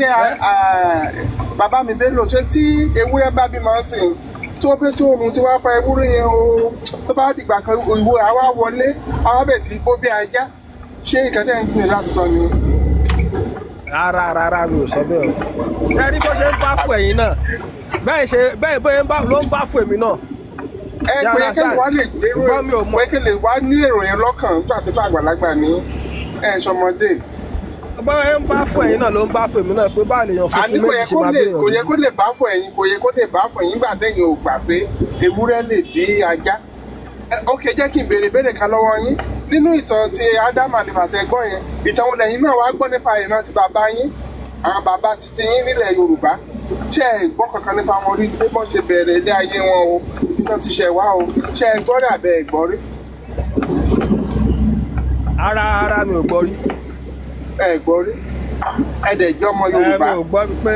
bàbá mi Bello, ṣé tí ewúrẹ́ bá bímọ sìn tó pé tó oòrùn tí wàá pa ewúrẹ́ yẹn o, tó bá dìgbà kan ìwé àwa wọlé àwa bẹ̀ sí bó bí ajá, ṣé ìkẹtẹ́ ń gbìyànjú láti sọ ni? Rárá rárá, mi ò sọ bẹ́ẹ̀ o. Ṣé rí bó ṣe ń bá fún ẹ̀yin náà? Bẹ́ẹ̀ ṣe bẹ́ẹ̀ bóyá ń bá ló ń bá fún èmi náà. Ẹ You pé kẹ́lẹ̀ understand? wá lè gbérò, Ṣùgbọ́n mi ò mọ̀. pé kẹ́lẹ̀ wá ní èrò yẹn lọ́kàn nígbà tó bá àgbàlagbà ní ẹ̀ ṣọmọdé. Bóyá ń bá fún ẹ̀yin náà ló ń bá fún èmi náà pé báwo lèèyàn funfun Àní kò méjì yẹ ṣe kó máa lè bí èèyàn kò yẹ dúdú. kó lè bá fún ẹ̀yin, kò yẹ kó lè bá fún ẹ̀yin nígbà tẹ̀yin ò gbà pé ewúrẹ́ lè bí ajá. Ok, jẹ́ kí n béèrè béèrè kan lọ́wọ́ yín. Nínú ìtàn ti Ádámù àti Fàtẹ́ gbọ́ yẹn, ìtàn wo lẹ́yìn náà wá gbọ́ nípa ìran ti bàbá yín, àwọn bàbá titi yín nílẹ̀ Yorùbá? Ṣé ẹ gbọ́ kankan nípa wọn rí, bí wọ́n ṣe bẹ̀rẹ̀ ilé ayé wọn o, ibi tán ti ṣẹ̀ wá o? Ṣé ẹ gbọ́ rí àbẹ́ ẹ gbọ́ rí? Ara ara, mi ò gbọ́ rí. Ẹ gbọ́ rí? Ẹ dẹ̀ jẹ́ ọmọ Ẹ Yorùbá. mi ò gbọ́ pé,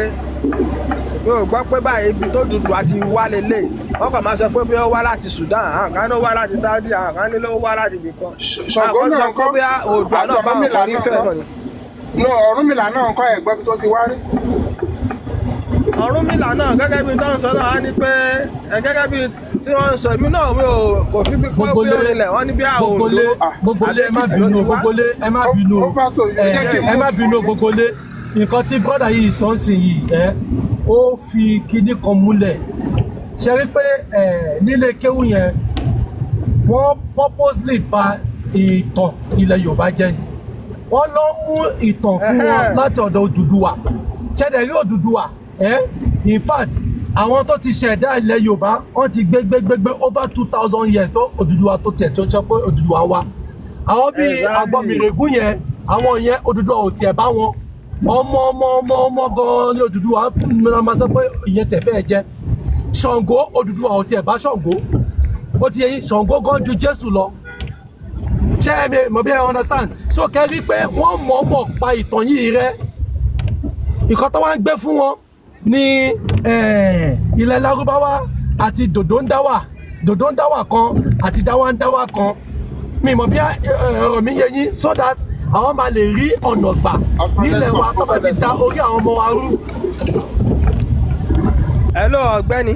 mi ò gbọ́ pé báyìí ibi tó dúdú àti wá lélẹ̀. Wọ́n kàn máa sọ pé bí ó wá láti Sudan, àwọn kan ló wá láti Saudi, àwọn kan ló wá láti ibì kan. Àwọn Ṣàngó kan náà sọ pé ńkọ́ bí Oòduà àti náà bá wọn Ọ̀rúnmìlà kan náà nífẹ̀ẹ́ ńkọ́? náà ni. No, Ọ̀rúnmìlà náà ńkọ́? Ẹ gbọ́ ibi tó ti wá rí? Ọ̀rúnmìlà náà gẹ́gẹ́ bí tó ń sọ náà á ní pé ẹ gẹ́gẹ́ bí tí wọ́n ń sọ, èmi náà mi ò kò fi bí pé Gbogbo bí ó lé, rinlẹ̀, wọ́n ní bí gbogbo Oǹdó lé, Ah, gbogbo àbí lé, ẹ má Èkìtì ló bínú ti o, wá. gbogbo lé, ẹ má bínú Ó o, bá tó yẹ ẹ jẹ́ kí n ẹ má mú bínú fún o, yín. gbogbo lé. Nǹkan tí brọ́dà yìí sọ ń sìn yìí, ẹ ó fi kinní kan múlẹ̀. Ṣe rí pé ẹ nílé kéwú yẹn, wọ́n purposely bà ìtàn ilẹ̀ Yorùbá jẹ́ ni. Wọ́n lọ mú ìtàn fún wọn Ẹhẹ́n. láti ọ̀dọ̀ Odùduwà. Ṣẹ̀dẹ̀ rí Odùduwà, ẹ́ in fact àwọn tó ti ṣẹ̀dá ilẹ̀ Yorùbá, wọ́n ti gbé gbé gbé gbé over 2000 years tó Odùduwà tó tiẹ̀ tó sọ pé Odùduwà wá. Àwọn bíi Exactly. Àgbọnnìrègún yẹn, àwọn yẹn Odùduwà ò tiẹ̀ bá wọn. Ọmọ ọmọ ọmọ ọmọ gan-an ni Odùduwà máa sọ pé ìyẹn tẹ̀ fẹ́ jẹ́. Ṣàngó, Odùduwà ò tiẹ̀ bá Ṣàngó. Ó ti yẹ yín, Ṣàngó gan ju Jésù lọ. Ṣé ẹ mi mọ̀ bí ẹ understand? So kẹ́rí pé wọ́n mọ̀ọ́mọ̀ pa ìtàn yìí rẹ́. Ìkan tó wá ń gbé fún wọn ní ilẹ̀ Lárúbáwá àti dòdòndáwà, dòdòndáwà kan àti dáwàndáwà kan. Mi mọ̀ bí ọ̀rọ̀ mi yé yín, so that àwọn máa lè rí ọ̀nà gbà Ọ̀tọ̀ nílẹ̀ lẹ́sọ̀, wa tó ọ̀tọ̀ bá ti da lẹ́sọ̀. orí àwọn ọmọ wa rú. Hello ọ̀gbẹ́ni.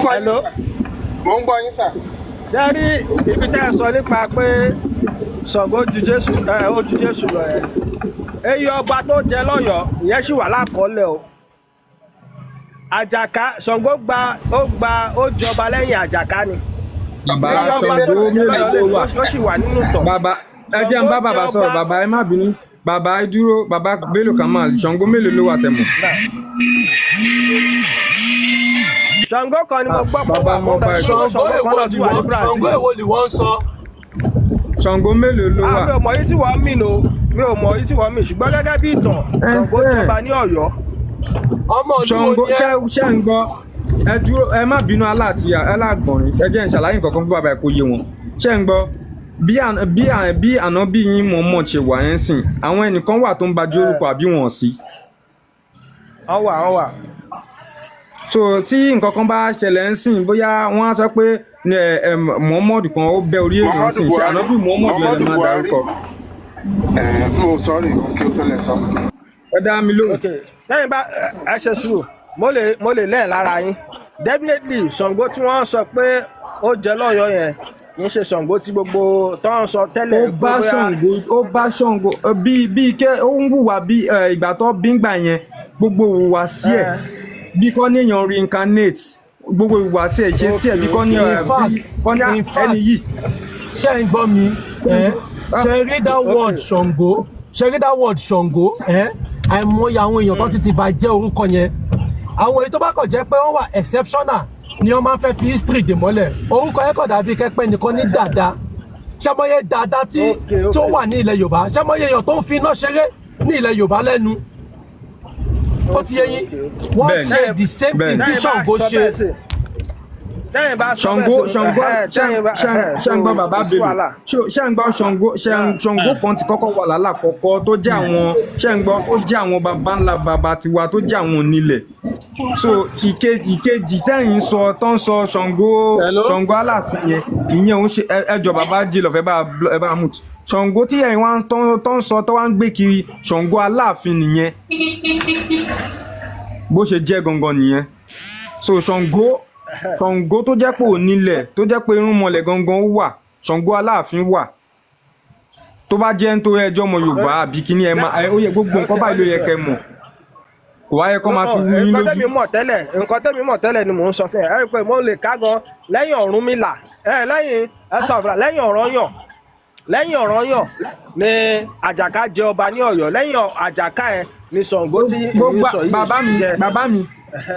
Gbọ́ yín Hello. sà. Mò ń gbọ́ yín sà. Ṣé rí ibi tẹ́ ẹ sọ nípa pé Ṣàngó ju Jésù, ẹ ó ju Jésù lọ yẹn? Èyí ọba tó jẹ lọ́yọ̀ọ́ ìyẹn sì wà lákọọ́lẹ̀ o. Àjàká Ṣàngó gba, ó gba, ó jọba lẹ́yìn Àjàká ni. Bàbá, Èyí ọba Ṣàngó tó jẹ mélòó lọ́yọ̀ọ́ ló lẹ́nu wà? ó sì wà nínú ìtàn. Bàbá, ẹ jẹ́ n bá Ṣàngó jẹ bàbá ọba sọ̀rọ̀. Bàbá, ẹ má bínú. Bàbá, ẹ dúró. Bàbá Bello Kamal, Ṣàngó mélòó ló wà tẹ̀mọ̀? náà. Ṣàngó kan ni mo gbọ́ pé ó Bàbá wà, mo mọ gbọ́ bá pé ẹ. Ṣàngó Ṣàngó kan èwo náà ni tún wà ní wọ́n, Brazil. Ṣàngó èwo ni wọ́n ń sọ? Ṣàngó mélòó ló wà? Mi ò mọ̀ yìí tí wọ́n mì o, mi ò mọ̀ yìí tí wọ́n mì, ṣùgbọ́n gẹ́gẹ́ bí ìtàn, Ṣàngó jọba ní Ọ̀yọ́. Ọmọ ìlú wo Ṣàngó ni ẹ́? Ṣé ń gbọ́? Ẹ dúró, ẹ má bínú, aláàtì aláàgbọ̀nrín. Ẹ jẹ́ n ṣàlàyé nǹkan kan fún bàbá ẹ kó yé wọn. Ṣé ń gbọ́? Bí ànábì yín mọ̀ọ́mọ̀ ṣe wà yẹn sìn, àwọn ẹnìkan wà tó ń bajú orúkọ àbí wọn ò sí? Wọ́n wà, wọ́n wà. So tí nǹkan kan bá ṣẹlẹ̀ ń sìn, bóyá wọ́n á sọ pé Muhammad kan ó bẹ́ orí èèyàn Muhammadu sìn, ṣé Buhari, ànábì Muhammad lẹ Muhammadu máa Buhari. dárúkọ? Mo sorry, kí o tó lè sọ. Ẹ dá mi lóhùn. Ok, lẹ́yìn bá ẹ ṣe sùúrù, mo lè lẹ́ẹ̀ lára yín. Definitely Ṣàngó tí wọ́n sọ pé ó jẹ lọ́yọ̀ọ́ yẹn kì í ṣe Ṣàngó tí gbogbo tó ń sọ Ó tẹ́lẹ̀ pé bá bóyá Ṣàngó, ó bá Ṣàngó bíi bíi kẹ́ ó ń hùwà bí ìgbà tó bí ń gbà yẹn, gbogbo ìhùwà sí ẹ̀ bí kọ́ ní èèyàn reincarnate, gbogbo ìhùwà sí ẹ̀, ìṣesí ẹ̀ bí kọ́ ní In bí fact, kọ́ ní in ẹni fact, yìí. Ṣé ń gbọ́ mi? Ṣe rí that word Ṣàngó, ṣe rí that word Ṣàngó, àìmọye àwọn èèyàn tó ti bà jẹ́ orúkọ yẹn. Àwọn èyí tó bá kàn jẹ́ pé wọ́n wà exceptional ni wọ́n máa ń fẹ́ fi history dè mọ́lẹ̀. Orúkọ yẹn kàn dàbí kẹ́pẹ́ nìkan ní dàda. Ṣàmọye dàda tí tó wà ní ilẹ̀ Yorùbá? Ṣàmọye èèyàn tó ń fi iná ṣeré ní ilẹ̀ Yorùbá lẹ́nu? Ó ti yé yín, wọ́n ṣe the same thing tí Tẹ́yìn bá Ṣàngó sọ ṣe. bẹ́ẹ̀ sí, tẹ́yìn bá sọ Ṣàngó bẹ́ẹ̀ sí, Ṣàngó tẹ́yìn bá ṣàǹgbọ́n bàbá kò sí Bello wàhálà. Ṣàǹgbọ́n Ṣàngó Ṣàngó kan ti kọ́kọ́ wà lálàkọ́kọ́ tó jẹ́ àwọn, ṣàǹgbọ́n, ó jẹ́ àwọn baba ńlá baba tiwa tó jẹ́ àwọn onílẹ̀. So ìkejì tẹ́yìn sọ tó ń sọ Ṣàngó, Ṣàngó Aláàfin yẹn, ìyẹn òun ṣe ẹjọ bàbá jí lọ́fẹ̀ẹ́ bá ẹ bá mute. Ṣàngó tí ẹ̀yin wá tó ń sọ tó wá ń gbé kiri, Ṣàngó Aláàfin nìyẹn, bó ṣe jẹ́ gangan nìyẹn. So Ṣàngó tó jẹ́ pé onílẹ̀, tó jẹ́ pé irúnmọlẹ̀ gangan ó wà, Ṣàngó Aláàfin wà. Tó bá jẹ́ nítorí ẹjọ́ ọmọ Yorùbá àbí kíní ẹ máa ó yẹ gbogbo nǹkan báyìí ló yẹ kẹ́ mọ̀, kò wá yẹ kó máa fi wú yín Nǹkan lójú. tẹ́mi mọ̀ tẹ́lẹ̀, nǹkan tẹ́mi mọ̀ tẹ́lẹ̀ ni mò ń sọ fún ẹ. Ẹ rí i pé mo lè ká gan lẹ́yìn Ọ̀rúnmìlà, ẹ lẹ́yìn ẹ sọ̀rọ̀ lẹ́yìn Ọ̀rànyàn, lẹ́yìn Ọ̀rànyàn ni Àjàká jẹ ọba ní Ọ̀yọ́. Lẹ́yìn Àjàká ẹ ni Ṣàngó tí èmi ń Gbogbo sọ yìí bàbá mi jẹ. Bàbá mi,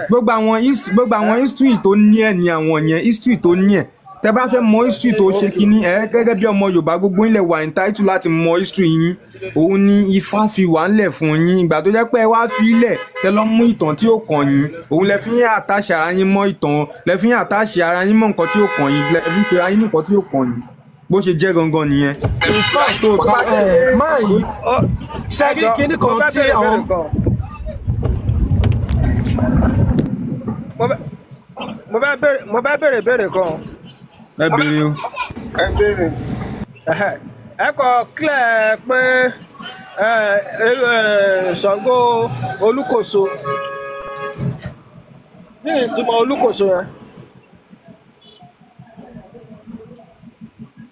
gbogbo àwọn history tó ní ẹ ní àwọn yẹn, history tó ní ẹ, tẹ bá fẹ́ mọ history tó ṣe kínní ẹ, gẹ́gẹ́ bí ọmọ Yorùbá, gbogbo ilẹ̀ wà entitled láti mọ history yín. Òun ni Ifá fi wà ńlẹ̀ fún yín. Ìgbà tó jẹ́ pé ẹ wá fi ilẹ̀ tẹ lọ mú ìtàn tí ó kàn yín, òun lẹ fi ń àtàṣe ara yín mọ́ ìtàn, lẹ fi ń àtàṣe ara yín mọ́ nǹkan tí ó kàn yín, lẹ fi ń pera yín ní nǹkan tí ó kàn yín. Bó ṣe jẹ́ gangan nìyẹn. In fact, tó máa yìí ṣe rí Ẹjọ́, kinní mo kan fẹ́ tí béèrè àwọn ìbéèrè kan. Mo fẹ́ béèrè ìbéèrè kan. Ẹ béèrè o. Ẹ béèrè. Ẹhẹ́. Ẹ kọ clear pé Ṣàngó Olúkòso, kí ni ìtumọ̀ Olúkòso yẹn?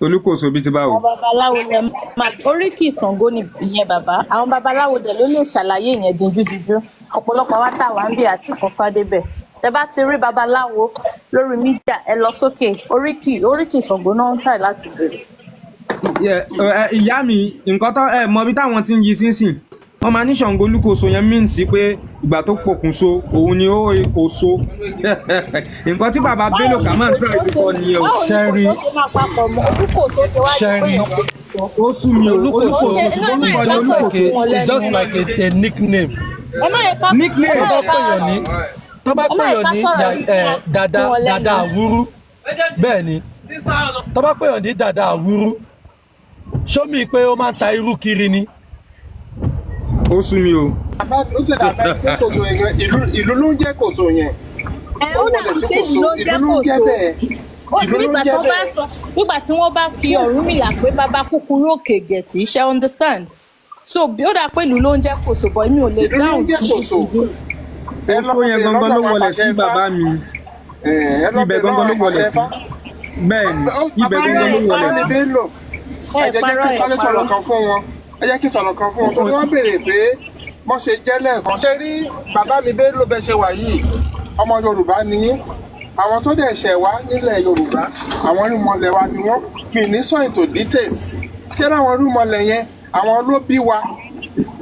Olúkòso bíi ti báwo? Àwọn babaláwo lẹ máa oríkì Ṣàngó ni ìyẹn bàbá. Àwọn babaláwo dẹ̀ ló lè ṣàlàyé ìyẹn dunjúdunjú. Ọ̀pọ̀lọpọ̀ wa tá a wà ń bí àti kan fádébẹ̀, tẹ bá ti rí babaláwo lórí mídíà, ẹ lọ sókè, oríkì Ṣàngó náà ń try láti bèrè. Ìyá mi, nǹkan tó ẹ mọ bí táwọn ti ń yí sínsìn, wọn máa ní Ṣàngó Olúkòso yẹn mean sí pé ìgbà tó pokùnso òun ni ó kò so. Nǹkan tí bàbá Bello Kamal fẹ́ ti sọ nìyẹn o. Báwo ni Ṣẹ́rí. kò tó ṣe máa papọ̀ mọ́ Olúkòso ṣe wá di pé Ṣẹ́rí. èèyàn kò sọ? Ó sú mi o. Olúkòso Ẹ má is yẹ ká just sọ̀rọ̀ like fún wọn a, it's just lẹ́nu. like a nickname. Ẹ má yẹ ká ẹ Nickname. má Tó yẹ bá ká pèèyàn ní, tó bá ẹ má yẹ pèèyàn ká ní sọ̀rọ̀ yìí dada fún wọn lẹ́nu. Dada àwúrú, bẹ́ẹ̀ ni, tó bá pèèyàn ní dada àwúrú, show mi pé ó máa ń ta irú kiri ni. Ó sú mi o. Bàbá mi, ó ti dàbẹ́ pé kòtò yẹn gan, ìlú ló ń jẹ́ kòtò yẹn. Ẹ Ó ó wọlé dàbí sí pé kòtò, ìlú ló ń ìlú jẹ́ ló ń jẹ́ kòso. bẹ́ẹ̀. Ó Ìlú ló ń nígbà jẹ́ tó bá bẹ́ẹ̀. sọ, nígbà tí wọ́n bá kí Ọ̀rúnmìlà pé bàbá kúkúrú òkè gẹ̀tì, ṣe understand? So bí ó dà pé ìlú ló ń jẹ́ kòso, bọ̀ èmi ò lè Ìlú ló ń dáhùn jẹ́ kòso. Ẹ lọ Oṣó yẹn bèrè gangan lọ́dọ̀ ló àwọn wọlé apàṣẹ sí Ifá. bàbá mi. Ẹ lọ Ibẹ̀ bèrè gangan lọ́wọ́ ló àwọn wọlé apàṣẹ sí. Ifá. Bẹ́ẹ̀ ni, ibẹ̀ Bàbá gangan ló mi, wọlé bàbá mi sí. Bello, ẹ ẹ jẹ́ kí parọ́ n ẹ sáré sọ̀rọ̀ parọ́. kan fún wọn. Ẹ jẹ́ kí n sọ̀rọ̀ kan fún wọn torí wọ́n béèrè pé wọ́n ṣe jẹ́ lẹ́ẹ̀kan. Ṣé rí bàbá mi Bello bẹ́ẹ̀ ṣe wà yìí? Ọmọ Yorùbá ni yín. Àwọn tó dẹ̀ ṣẹ̀ wá nílẹ̀ Yorùbá, àwọn irúnmọlẹ̀ wa ni wọ́n. Mi ní sọ into details. Ṣé láwọn irúnmọlẹ̀ yẹn, àwọn ló bí wa,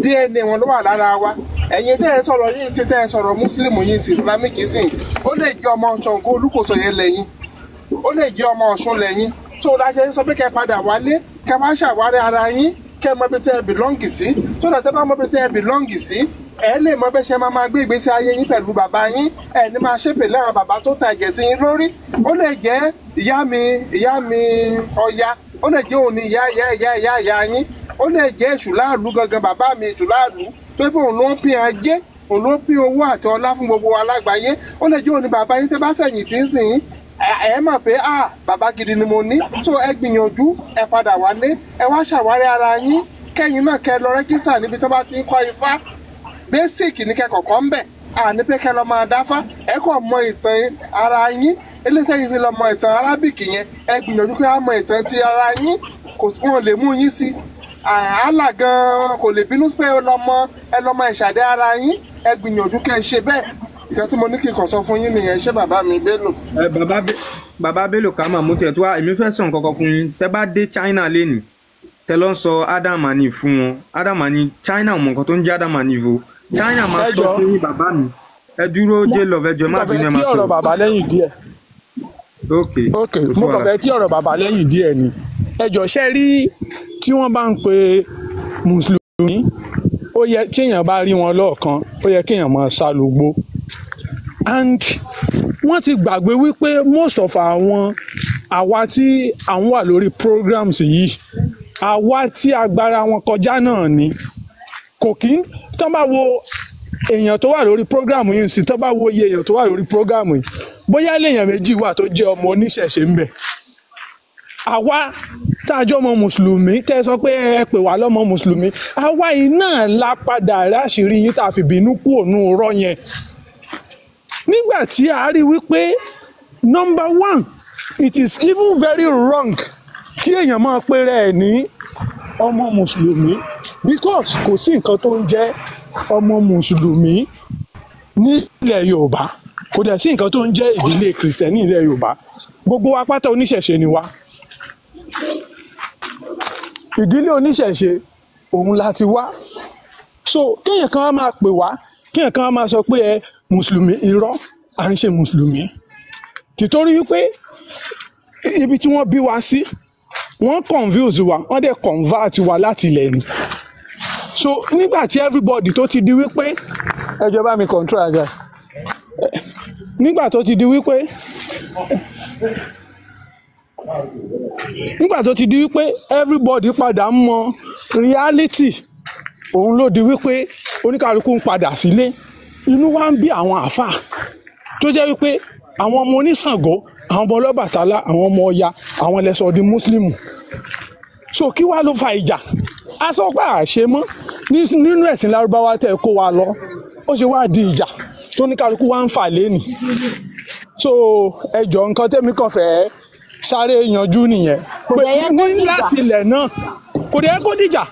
DNA wọn ló wà lára wa. Ẹ̀yin tẹ́ ẹ sọ̀rọ̀ yìí sí, tẹ́ ẹ sọ̀rọ̀ Muslim yìí sí, Islamic sí, ó lè jẹ́ ọmọ Ṣàngó Olúkòso yẹn lẹ́yìn, ó lè jẹ́ ọmọ Ọ̀ṣun lẹ́yìn tó láṣẹ ń sọ pé kẹ́ padà wálé, kẹ́ wá ṣàwárí ara yín, kẹ́ mọ ibi tẹ́ ẹ bìlọ́ǹgì sí, tó dà tẹ́ bá mọ ibi tẹ́ ẹ bìlọ́ǹgì sí, ẹ lè mọ bẹ́ ṣe máa máa gbé ìgbésí ayé yín pẹ̀lú bàbá yín. Ẹ ní máa ṣépè láwọn bàbá tó ta ẹ̀jẹ̀ sí yín lórí. Ó lè jẹ́ ìyá mi Ọya, ó lè jẹ́ òun ni ìyá ìyá ìyá ìyá ìyá yín, ó lè jẹ́ èṣù láàlú gangan, bàbá mi èṣù láàlú tó pé òun ló ń pín ajé. Òun ló pín owó àti ọlá fún gbogbo wa lágbàáyé. Ó lè jẹ́ òun ni bàbá yín tẹ́ bá fẹ̀yìn tí ń sìn yín, ẹ mọ̀ pé ah, bàbá gidi ni mo ní. So ẹ gbìyànjú, ẹ padà wálé, ẹ wá ṣàwárí ara yín, kẹ́yìn náà kẹ́ lọ register níbi tó bá ti ń kọ́ ifá basic ní kẹ́kọ̀ọ́ ń bẹ̀. Àní pé kẹ́ lọ máa dáfá, ẹ kàn mọ ìtàn ara yín. Eléyìí tẹ́yìn fi lọ mọ ìtàn Arabic yẹn, ẹ gbìyànjú pé á mọ ìtàn ti ara yín. Kò sí, wọn lè mú yín sí àhálà gan-an, kò lè bínú pé ẹ lọ mọ, ẹ lọ mọ ìṣàdé ara yín. Ẹ gbìyànjú kẹ́ ẹ ṣe bẹ́ẹ̀. Ìkan tí mo ní kí n kàn sọ fún yín nìyẹn. Ṣé bàbá mi Bello? Ẹ bàbá Bello Kamal, mo tiẹ̀ tó wá, èmi fẹ́ sọ nǹkan kan fún yín. Tẹ́ bá dé China lénìí, tẹ́ lọ ń sọ Adam and Eve fún wọn, Adam and Eve, China ò mọ nǹkan tó ń jẹ́ Adam and Eve o. China máa Ẹ sọ jọ fún yín. Bàbá mi, ẹ dúró, jẹ́ love, ẹ jọ̀ọ́, ẹ mo má kàn fẹ́ bínú, ẹ kí má ọ̀rọ̀ sọ̀rọ̀. bàbá lẹ́yìn díẹ̀. Ok, Ok, kò sí mo kàn wàhálà. fẹ́ kí ọ̀rọ̀ bàbá lẹ́yìn díẹ̀ ni. Ẹ jọ, ṣe rí tí wọ́n bá ń pe mùsùlùmí, ó yẹ tí èèyàn bá rí wọn lọ́ọ̀kan, ó yẹ kéèyàn máa sá lógbó. And wọ́n ti gbàgbé wípé most of àwọn àwa tí àwọn wà lórí programs yìí, àwa tí agbára wọn kọjá náà ni kò kí ń tán bá wo èèyàn tó wà lórí program yìí sí, tán bá wo iye èèyàn tó wà lórí program yìí, bóyá léèyàn méjì wà tó jẹ́ ọmọ oníṣẹ̀ṣe ń bẹ̀. Àwa tá a jọ ọmọ mùsùlùmí, tẹ́ ẹ sọ pé ẹ pè wá lọ́mọ mùsùlùmí, àwa yìí náà la padà ráṣìírí yín tá a fi bínú kú òun rọ́ yẹn nígbà tí a rí wípé number one, it is even very wrong kí èèyàn máa pera ẹ̀ ní ọmọ mùsùlùmí, because kò sí nǹkan tó ń jẹ́ ọmọ mùsùlùmí nílẹ̀ Yorùbá, kò dẹ̀ sí nǹkan tó ń jẹ́ ìdílé kìrìsìtẹ́nì nílẹ̀ Yorùbá. Gbogbo wa pátá oníṣẹ̀ṣe ni wa, ìdílé oníṣẹ̀ṣe òun la ti wá. So kéèyàn kan á máa pè wá, kéèyàn kan á máa sọ pé ẹ mùsùlùmí, irọ́, à ń ṣe mùsùlùmí tìtorí wípé ibi tí wọ́n bí wa sí, wọ́n confuse wa, wọ́n dẹ̀ convert wa láti ilẹ̀ ni. So nígbà tí everybody tó ti di wípé, ẹ jọ̀ọ́ bá mi control àga, nígbà tó ti di wípé everybody padà ń mọ reality, òun ló di wípé oníkàlùkù ń padà sílé. Inú wa ń bí àwọn àáfàá tó jẹ́ wípé àwọn ọmọ oníṣàngó, àwọn ọmọ ọlọ́bàtálá, àwọn ọmọ Ọya, àwọn ẹlẹ́sọ̀ di mùsùlùmù. So kí wàá ló fa ìjà? A sọ pé àṣẹ mọ́ nínú ẹ̀sìn lárúbáwá tẹ́ ẹ kó wa lọ, ó ṣe wá di ìjà tó ní kálukú wá ń fà lẹ́nì. So ẹ jọ̀ọ́, nǹkan tẹ́mi kàn fẹ́ sáré yanjú nìyẹn Kò pé dẹ̀ yẹ kó ní dìjà. láti ilẹ̀ náà, kò dẹ̀ yẹ kó dìjà.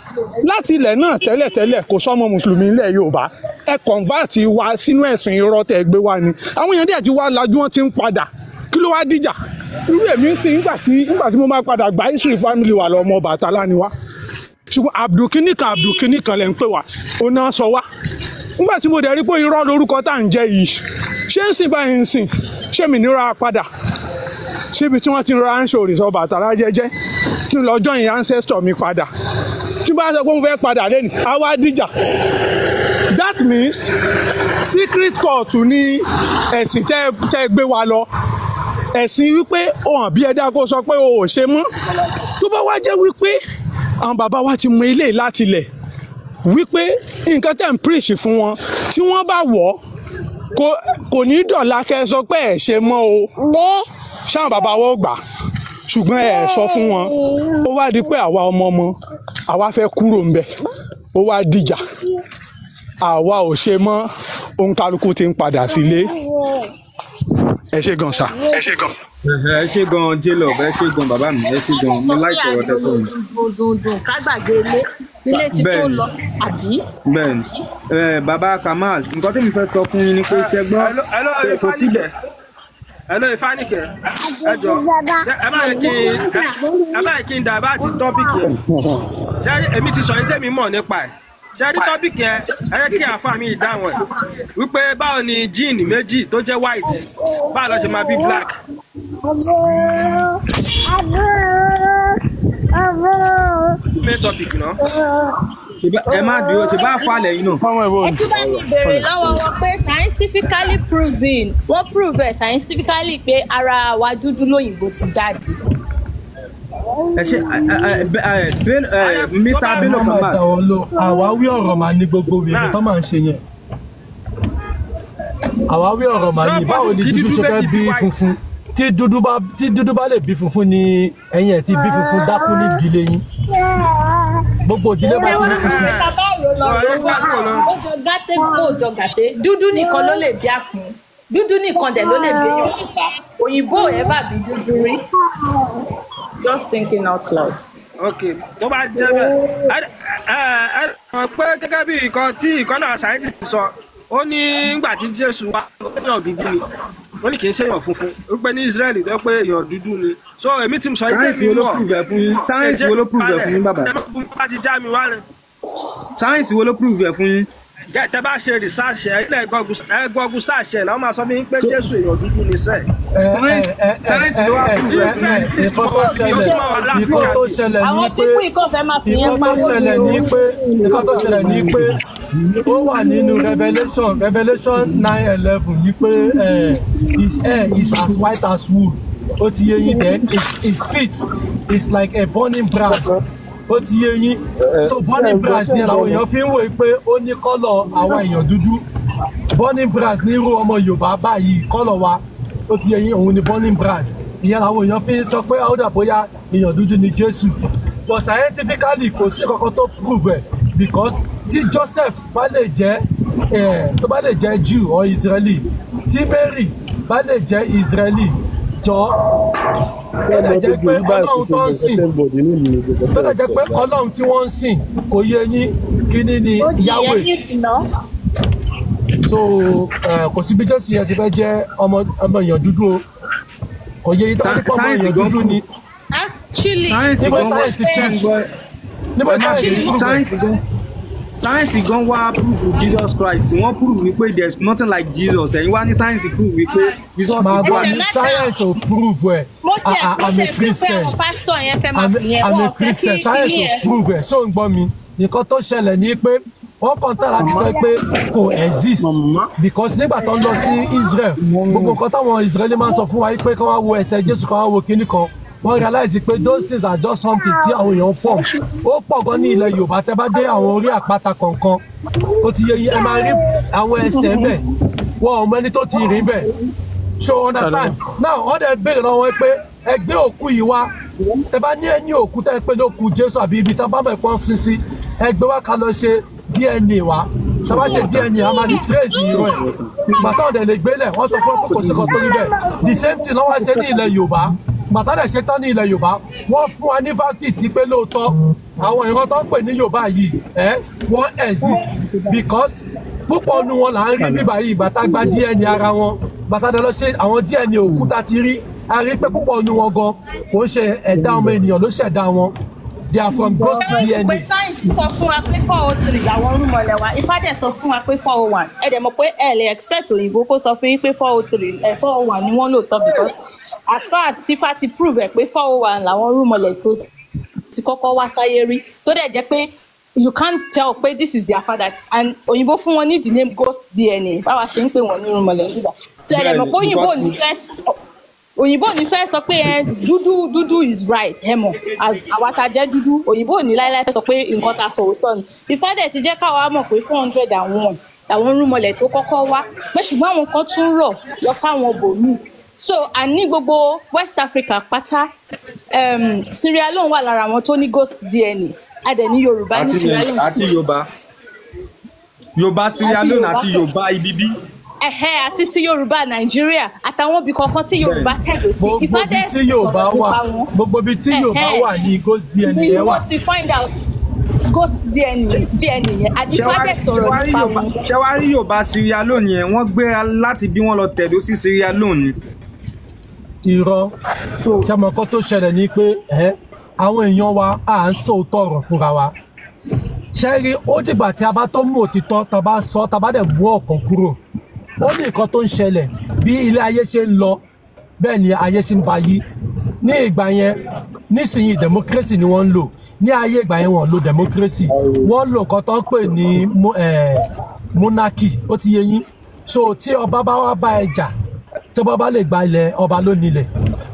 Láti ilẹ̀ náà tẹ́lẹ̀tẹ́lẹ̀, kò sọ́mọ mùsùlùmí nílẹ̀ Yorùbá. Ẹ convert wa sínú ẹ̀sìn irọ́ tẹ́ ẹ gbé wá ni. Àwọn èèyàn díẹ̀ ti wá lajú, wọn ti ń padà, kí ló wá dìjà? Irú èmi ń sìn, nígbà tí mo máa padà gba history family wa lọ, ọmọ Ọbàtálá ni wá, ṣùgbọ́n Abdulkini kan, Abdulkini kan lẹ̀ ń pè wá, ó náà sọ wá. Nígbà tí mo dẹ̀ rí pé irọ́ lórúkọ tá à ń jẹ́ yìí, ṣé ń sìn báyìí ń sìn, ṣé mi nira padà síbi tí wọ́n ti ń ra ń ṣe òrìṣà Ọbàtálá jẹ́jẹ́, kí n lọ join ancestor mi padà? Tí bá sọ pé mo fẹ́ padà lẹ́nu, á wá dìjà. That means secret cult ní ẹ̀sìn tẹ́ gbé wa lọ, ẹ̀sìn wípé ó hàn bí ẹ̀dá kó sọ pé o ò ṣe mọ́. Tó bá wá jẹ́ wípé àwọn bàbá wa ti mọ ilé láti ilẹ̀, wípé nǹkan tẹ̀ ń preach fún wọn, tí wọ́n bá wọ̀ ọ́, kò ní dọ̀la kẹ́ ẹ sọ pé ẹ̀ ṣe mọ́ o, ṣáà bàbá wọn ò gbà, ṣùgbọ́n ẹ sọ fún wọn, ó wá di pé àwa ọmọ ọmọ àwa fẹ́ kúrò ńbẹ̀, ó wá dìjà, àwa ò ṣe mọ́, òǹkálukú ti ń padà sílé. Ẹ ṣé gan sa. Ẹ ṣé gan, J-Love, ẹ ṣé gan, bàbá mi, ẹ ṣé gan. Mo Sọ pé like ọ̀rọ̀ tẹ́ sọ yìí. Dùndùndùn ká gbàgbé ilé, ilé ti tó Bẹ́ẹ̀ni. lọ àbí. Bẹ́ẹ̀ni, ẹ bàbá Kamal, nǹkan tí mo fẹ́ sọ fún yín ni pé ṣe gbọ́ Hello, hello, pé kò síbẹ̀. Hello, Ifánìkẹ́, ẹ jọ, ẹ má yẹ kí n divert topic yẹn. Ṣé èmi ti sọ yín tẹ́mi mọ̀ nípa ẹ̀? Ṣé rí topic yẹn, ẹ jẹ́ kí àáfàá mi dáhùn ẹ̀ wípé báwo ni gene méjì tó jẹ́ white, báwo ló ṣe máa bí black? Main topic náà. Ẹ má dúró, ṣe bá falẹ̀ yín náà. Ọmọ ìbò Ẹ tún bá mi béèrè lọ́wọ́ wọn pé scientifically proven, wọ́n prove ẹ̀ scientifically pé ara wa dúdú lóyìnbó ti jáde. Ẹ ṣe ẹ Mr. Bello Má máa Kamal. dà wọ́n lò, àwáwí ọ̀rọ̀ máa ní gbogbo wèrè tó máa ń ṣe yẹn. Àwáwí ọ̀rọ̀ mà ní báwo ni kí dúdú dúdú ṣe fẹ́ méjì bí bí white. funfun? Tí dúdú bá lè bí funfun ni ẹ̀yin ẹ̀ ti bí funfun dákú ní ìdílé yín. Gbogbo ìdílé bá ti ní funfun. Bàbá òrò lọ So ẹ ló wá kásìkò lọ. ó jọ gàté kó jọ gàté, dúdú nìkan ló lè bí àfún, dúdú nìkan dẹ̀ ló lè bí èèyàn pupa, òyìnbó ò ẹ́bà bí dúdú rí. Just thinking out loud. Ok, tó bá jẹ́ bẹ́ẹ̀, ẹ ẹ ẹ mọ̀ pé gẹ́gẹ́ bí nǹkan tí ìkan náà scientist sọ, ó ní nígbà tí Jésù wá, ó ní èèyàn dúdú ni, ó ní kì í ṣe èèyàn funfun, ó pé ní Israẹli tó pé èèyàn dúdú ni. So èmi ti sọ Sáyẹ́nsì èmi wo ló mọ̀ prove ẹ̀ fún yín? Sáyẹ́nsì wo ló prove ẹ̀ fún yín bàbá? Bá ti já mi wá ni. Sáyẹ́nsì wo ló prove ẹ̀ fún yín? Tẹ bá ṣe research ẹ ilẹ̀ ẹ Google search ẹ làwọn máa sọ fún yín pé So Jésù èèyàn dúdú ni sẹ́ẹ̀. Ẹ ẹ sáyẹ́nsì ẹ ẹ sáyẹ́nsì ẹ ló wá ẹ prove ẹ̀ ẹ fún yín. ẹ nǹkan tó ṣẹlẹ̀, nǹkan tó ṣẹlẹ̀ ni Àwọn pé pípù ikọ̀ fẹ́ máa fi yẹn nǹkan tó pawó ni ṣẹlẹ̀ o. ni pé nǹkan tó ṣẹlẹ̀ ni pé ó wà nínú Revelation 9:11 yìí pé his hair is as white as wool, ó ti yé yín? Then his feet is like a burning brass, ó ti yé yín? So Ṣé ẹ burning ń gbọ́ brass ṣé ẹ yẹn ń gbọ́ làwọn mi? èèyàn fi ń wòye pé ó ní kọ́lọ̀ àwọn èèyàn dúdú. Burning brass ní irú ọmọ Yorùbá báyìí, kọ́lọ̀ wa, ó ti yé yín? Òun ni burning brass ìyẹn làwọn èèyàn fi ń sọ pé ó dà bóyá èèyàn dúdú ni Jésù. But scientifically kò sí kankan tó prove ẹ̀, because tí Joseph bá lè jẹ́ tó bá lè jẹ́ Jew or Israeli, tí Mary bá lè jẹ́ Israeli jọ, tó Ṣé dẹ̀ mọ jẹ́ gbogbo pé yìí báyìí Ọlọ́run kò tó tó ń mọ nǹkan sìn, tẹ́ńbọ̀dì nílùú ní gbogbo tó tẹ́ dẹ̀ ẹ jẹ́ sọ pé báyìí. Ọlọ́run tí wọ́n ń sìn kò yé yín, kíní ni Ó di Yahweh. ẹ̀yìn ìtìná. So kò sí bí Jésù yẹn ti fẹ́ jẹ́ ọmọ èèyàn dúdú o, kò yé yín? Tó bá ní pé ọmọ Sáyẹ́nsì èèyàn gan dúdú ni prove Actually, sáyẹ́nsì níbo gan wá science ti ṣe prove ń gbọ́ níbo ẹ má science ti bínú prove ẹ̀? Sáyẹ́nsì gan wá prove Jesus Christ, wọ́n prove wípé there is nothing like Jesus. Ẹ̀yin wá ní sáyẹ́nsì prove wípé Jesus Màá is gbọ́ God. ẹsẹ̀ ní mẹ́ta science ò prove ẹ̀. Mo tiẹ̀ mo I'm a tiẹ̀ fi pé Christian. àwọn pásítọ̀ yẹn fẹ́ máa I'm fi yẹn I'm wọn a ò fẹ́ kí Christian. kíní Science ò yẹn. prove ẹ̀. Ṣó ń gbọ́ mi? Nǹkan tó ṣẹlẹ̀ ni pé wọ́n kàn tán láti sọ pé kò exist, because nígbà tó ń lọ sí Israel, gbogbo nǹkan táwọn Israeli máa ń sọ fún wa pé kí wọ́n wo ẹsẹ̀ Jésù, kí wọ́n wo kíní kan, wọ́n realize pé those things are just something tí àwọn èèyàn form. Ó pọ̀ gan ní ilẹ̀ Yorùbá. Tẹ́ bá dé àwọn orí àpáta kọ̀ọ̀kan, ó ti yé yín, ẹ máa rí àwọn ẹsẹ̀ ńbẹ̀, wọn ò mọ ẹni tó ti rìn bẹ̀. So understand now, wọ́n dẹ̀ béèrè lọ́wọ́ wọn pé ẹ gbé òkú yìí wá, tẹ́ bá ní ẹni òkú tẹ́ ẹ pé ló kú Jésù àbí ibi tẹ́ bá mọ̀ ẹ̀pọ́n sin sí, ẹ gbé wá ká lọ ṣe DNA wa. Tẹ́ bá ṣe DNA, a máa di trace ìró ẹ̀. Bàtà ọ̀dẹ̀ lè gbélẹ̀, wọ́n sọ fún ẹ pé kò sí kan tó rí bẹ́ẹ̀. The same thing lọ́wọ́ ṣe ní ilẹ̀ Yorùbá. Bàtà dẹ̀ ṣe tán ní ilẹ̀ Yorùbá, wọ́n fún wa ní verdict tí pé lóòótọ́ àwọn ìran tó ń pè ní Yorùbá yìí ẹ́ wọ́n exist, because púpọ̀ nu wọn là ń rí bíbá yìí. Bàtà gba DNA ara wọn, bàtà dẹ̀ lọ ṣe àwọn DNA òkúta ti rí, a rí pé púpọ̀ nu wọn gan kò ń ṣe ẹ̀dá ọmọ ènìyàn ló ṣẹ̀dá wọn. They are from ghost Pé DNA. sáyẹ̀nsì sọ fún wa pé 403 làwọn rúmọlẹ̀ wa, Ifá dẹ̀ sọ fún wa pé 401. Ẹ dẹ̀ mọ̀ pé ẹ lè expect òyìnbó kó sọ fún yín pé 403 ẹ 401 ni wọ́n lò tọ́, because as far as tífá ti prove ẹ̀ pé 401 làwọn rúmọlẹ̀ tó ti kọ́kọ́ wá sáyé rí, tó dẹ̀ jẹ́ pé you can't tell pé this is their father, and òyìnbó fún wọn ní the name ghost DNA, báwa ṣe ń pè wọ́n ní rúmọlẹ̀ nígbà tó ẹ dẹ̀ mọ̀ Bẹ́ẹ̀ni pé òyìnbó ò ní because fẹ́ òyìnbó ní fẹ́ sọ pé ẹ dúdú dúdú is right. Ẹ mọ̀, as àwa ta jẹ́ dúdú, òyìnbó ò ní láéláé fẹ́ sọ pé nǹkan ta sọ òótọ́ ni. Ifá dẹ̀ ti jẹ́ káwa mọ̀ pé 401 làwọn rúmọlẹ̀ tó kọ́kọ́ wá pé, ṣùgbọ́n àwọn kan tún rọ̀ lọ fáwọn bòmíì. So à ní gbogbo West Africa pátá, Sierra Leone wà lára àwọn tó ní ghost DNA, a dẹ̀ ní Yorùbá ní àti Sierra Leone àti Yorùbá Sierra àti Leone Yorùbá àti kọ̀ Yorùbá ibi bí. Ẹ̀hẹ́, àti ti Yorùbá Nàìjíríà àtàwọn ibì kọ̀ọ̀kan tí Yorùbá Bẹ́ẹ̀ni, tẹ̀dó sí. gbogbo Ifá ibi dẹ̀ tí Yorùbá sọ̀rọ̀ wà nípa wọn. gbogbo ibi tí Yorùbá Ẹ̀hẹ́, wà ní ghost DNA ni yẹn wà. wọ́n ti find out ghost DNA yẹn, àti Ṣé Ifá wá dẹ̀ ṣé sọ̀rọ̀ wá rí nípa Yorùbá wọn. ṣé wá rí Yorùbá Sierra Leone yẹn, wọ́n gbé láti bí wọ́n lọ tẹ̀dó sí Sierra Leone ni. Irọ́. So Ṣé mọ nǹkan tó ṣẹlẹ̀ ni pé ẹ́ àwọn èèyàn wa à ń sòótọ́ ọ̀rọ̀ fúnra wa. Ṣé rí, ó dìgbà tí a bá tó mú òtítọ́, tá a bá sọ, tá a bá dẹ̀ mú ọ̀kan kúrò, ó ní nǹkan tó ń ṣẹlẹ̀. Bí ilé ayé ṣe ń lọ, bẹ́ẹ̀ ni ayé ṣe ń ba yí ní ìgbà yẹn. Nísìnyí democracy ni wọ́n ń lò. Ní ayé ìgbà yẹn, wọ́n lo democracy, wọ́n lo nǹkan tó ń pè ní monarchy, ó ti yé yín? So tí ọba bá wá bá ẹ jà, tí ọba bá lè gba ilẹ̀, ọba ló nílẹ̀.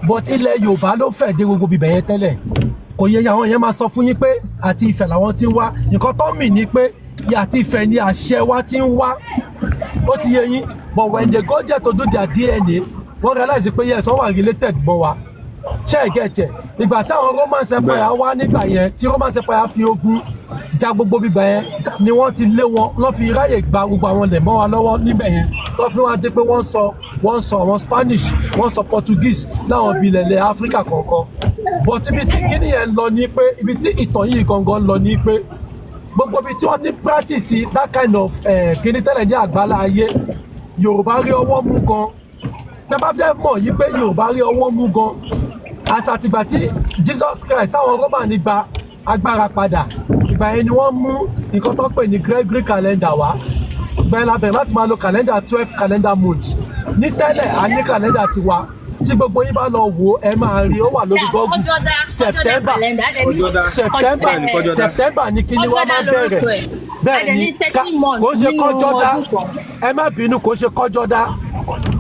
But ilẹ̀ Yorùbá ló fẹ̀ dé gbogbo ibẹ̀ yẹn tẹ́lẹ̀, kò yẹ? Àwọn yẹn máa sọ fún yín pé àti Ifẹ̀ làwọn ti ń wá. Nǹkan tó mì ní pé àti Ifẹ̀ ni àṣẹ wa ti ń wá. Ó ti yé yín. But when they go there to do their DNA, wọ́n realize pé yes, wọ́n wà related mọ́ wa. Ṣé ẹ get ẹ̀? Ìgbà táwọn Roman Empire wá nígbà yẹn, tí Roman Empire fi ogun ja gbogbo bíbá yẹn, ni wọ́n ti lé wọn, lọ́ fi ráyè gba gbogbo àwọn ilẹ̀ mọ́ wa lọ́wọ́ níbẹ̀ yẹn, tó fi wá dé pé wọ́n sọ àwọn Spanish, wọ́n sọ Portuguese láwọn ibi ilẹ̀ Áfíríkà kọ̀ọ̀kan. But ibi tí kíní yẹn lọ ni pé, ibi tí ìtàn yìí gangan lọ ni pé, gbogbo ibi tí wọ́n ti practice that kind of kíní tẹ́lẹ̀ ní àgbálá ayé, Yorùbá rí ọwọ́ mú gan. Tẹ́ bá fẹ́ mọ̀ yí pé Yorùbá rí ọwọ́ mú gan, àṣà àtìgbà tí Jesus Christ, táwọn Roman gba agbára padà, ìgbà yẹn ni wọ́n mú nǹkan tó ń pè ní Gregory calendar wá. Ìgbà yẹn la bẹ̀rẹ̀ láti máa lo calendar, 12 calendar months. Ní tẹ́lẹ̀, a ní calendar tiwa tí gbogbo yín bá lọ wò, ẹ máa rí, ó wà lórí Google. September, September, September ní kíní wa máa bẹ̀rẹ̀. Bẹ́ẹ̀ ni, kò ṣe kọjọ́ dá, ẹ má bínú, kò ṣe kọjọ́ dá,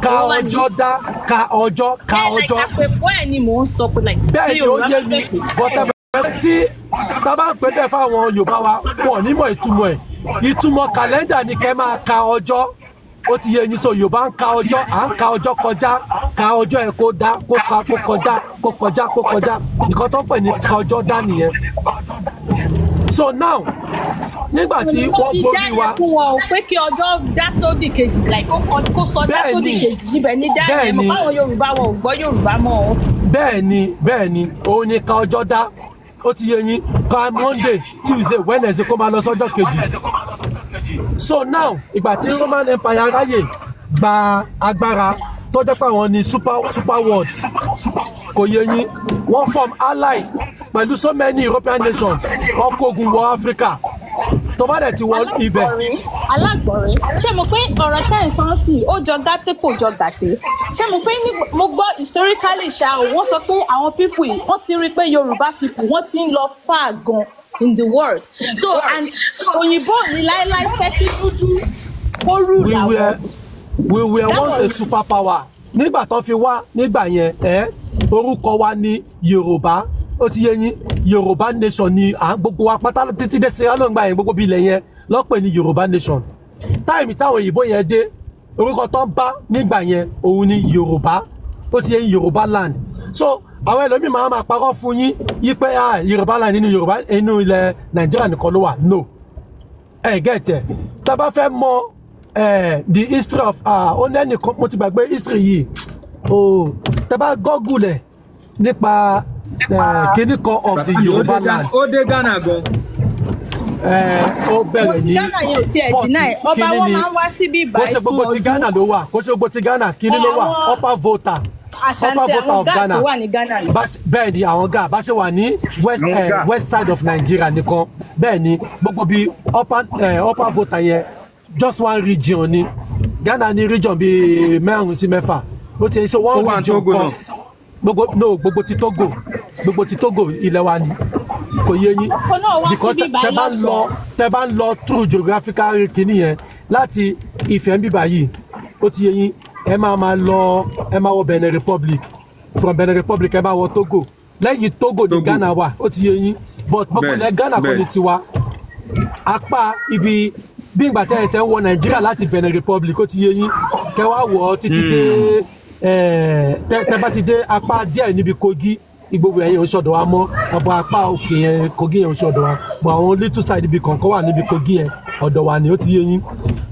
ka ọjọ́ dá, ka ọjọ́, ka ọjọ́. Àpèpọ̀ ẹ̀ ni mò ń sọ pé like. Bẹ́ẹ̀ ni, ó yé mi, bọ́tẹ́ tí tá bá ń pè bẹ́ẹ̀ fáwọn Yorùbá wa, wọn ò ní mọ̀ ìtumọ̀ ẹ̀. Ìtumọ̀ kàlẹ́ndà ni kẹ́ máa ka ọjọ́. Ó ti yé yín? So Yorùbá ń ka ọjọ́, à ń ka ọjọ́ kọjá, ka ọjọ́ ẹ̀ kó dá, kó ka, kó kọjá, kó kọjá, kó kọjá. Nǹkan tó ń pè ní ka ọjọ́ dá nìyẹn. So now, nígbà tí wọ́n borí wa, fún wọn o pé kí ọjọ́ dá sódì kejì, like kó sọ dá sódì kejì, níbẹ̀ ní dá ẹ̀ mọ̀ báwọn Yorùbá wọn ò gbọ́ Yorùbá mọ́ o. Bẹ́ẹ̀ ni, òun ni ka ọjọ́ dá. Ó ti yé yín? Ka Monday, Tuesday, Wednesday, kó máa lọ sọ́jọ́ kejì. So now, ìgbà tí Roman Empire ráyè gba agbára, tó jẹ́ pé àwọn ní super world, kò yé yín, wọ́n form allies pẹ̀lú so many European nations, wọ́n kógun wọ Africa. Tó bá dẹ̀ ti wọ ibẹ̀. Alágbọ̀nrín, ṣé mo pé ọ̀rọ̀ tẹ́ ẹ̀ sọ́n sí, ó jọ gàtẹ́, kò jọ gàtẹ́? Ṣé mo pé mo gbọ́ historically ṣá o, wọ́n sọ pé àwọn people yìí, wọ́n ti rí pé Yorùbá people, wọ́n ti ń lọ far gan in the world, so and òyìnbó ní láéláé fẹ́ kí dúdú kó rule àwọn. We were once a super power nígbà tó fi wá nígbà yẹn. Ẹ orúkọ wa ní Yorùbá, ó ti yé yín? Yorùbá nation ni à ń gbogbo wa pátá títí dé Sierra Leone gbà yẹn. Gbogbo bí ilẹ̀ yẹn lọ́pẹ̀ ní Yorùbá nation. Time táwọn òyìnbó yẹn dé, orúkọ tó ń bá nígbà yẹn òun ni Yorùbá. Ó ti yé yín? Yorùbá land. So àwọn ẹlòmíì máa máa parọ́ fún yín yí pé, ah, Yorùbá land nínú Yorùbá, inú ilẹ̀ Nàìjíríà nìkan ló wà. No, ẹ get ẹ. Tá a bá fẹ́ mọ the history of, ó ní ẹnìkan, mo ti gbàgbé history yìí o. Tá a bá google ẹ nípa kíní kan of the Yorùbá land. Ó dé Ghana gan. Ó bẹ̀rẹ̀ ní Ghana yẹn ò tiẹ̀ deny ọba wọn máa ń wá síbí kó báyìí ṣe fún gbogbo ti ọdún. Ghana ló wà, kó ṣe gbogbo ti Ghana. Kíní ló wà, Upper Volta, Upper Ashanti, Volta àwọn of Ghana Ghana tó wà ní Ghana ni. Bẹ́ẹ̀ ni, àwọn Ghana bá ṣe wà ní west, Àwọn Ghana. West side of Nigeria nìkan. Bẹ́ẹ̀ ni, gbogbo bí Upper Volta yẹn, just one region ni. Ghana ní region bíi mẹ́rin sí mẹ́fà. Ó ti ṣe Ó one wà ní region Togo kan. náà. Gbogbo, no, gbogbo ti Togo, gbogbo ti Togo ilẹ̀ wa ni, kò yé yín? Ọkọ náà wá Because síbí tẹ bá báyìí ń lọ, tẹ bá ń lọ through geographical kìíní yẹn láti Ifẹ̀ ń bíbà yìí, ó ti yé yín, ẹ máa máa lọ, ẹ máa wọ Benin Republic. From Benin Republic, ẹ máa wọ Togo. Lẹ́yìn Togo ní Togo. Ghana wà. Ó ti yé yín? But gbogbo ilẹ̀ Ghana kọ́ ni tiwa. Apá ibi bí ìgbà tí ẹsẹ̀ ń wọ Nàìjíríà láti Benin Republic, ó ti yé yín, kẹ wá wọ̀ ọ́ títí dé tẹ bá ti dé apá díẹ̀ níbi Kogi, gbogbo ẹ̀yìn ò ṣọ̀dọ̀ wa mọ́. Ọ̀bọ̀ apá òkè yẹn, Kogi yẹn ò ṣọ̀dọ̀ wa, but àwọn little side ibi kọ̀ọ̀kan wà níbi Kogi yẹn, ọ̀dọ̀ wa ni. Ó ti yé yín?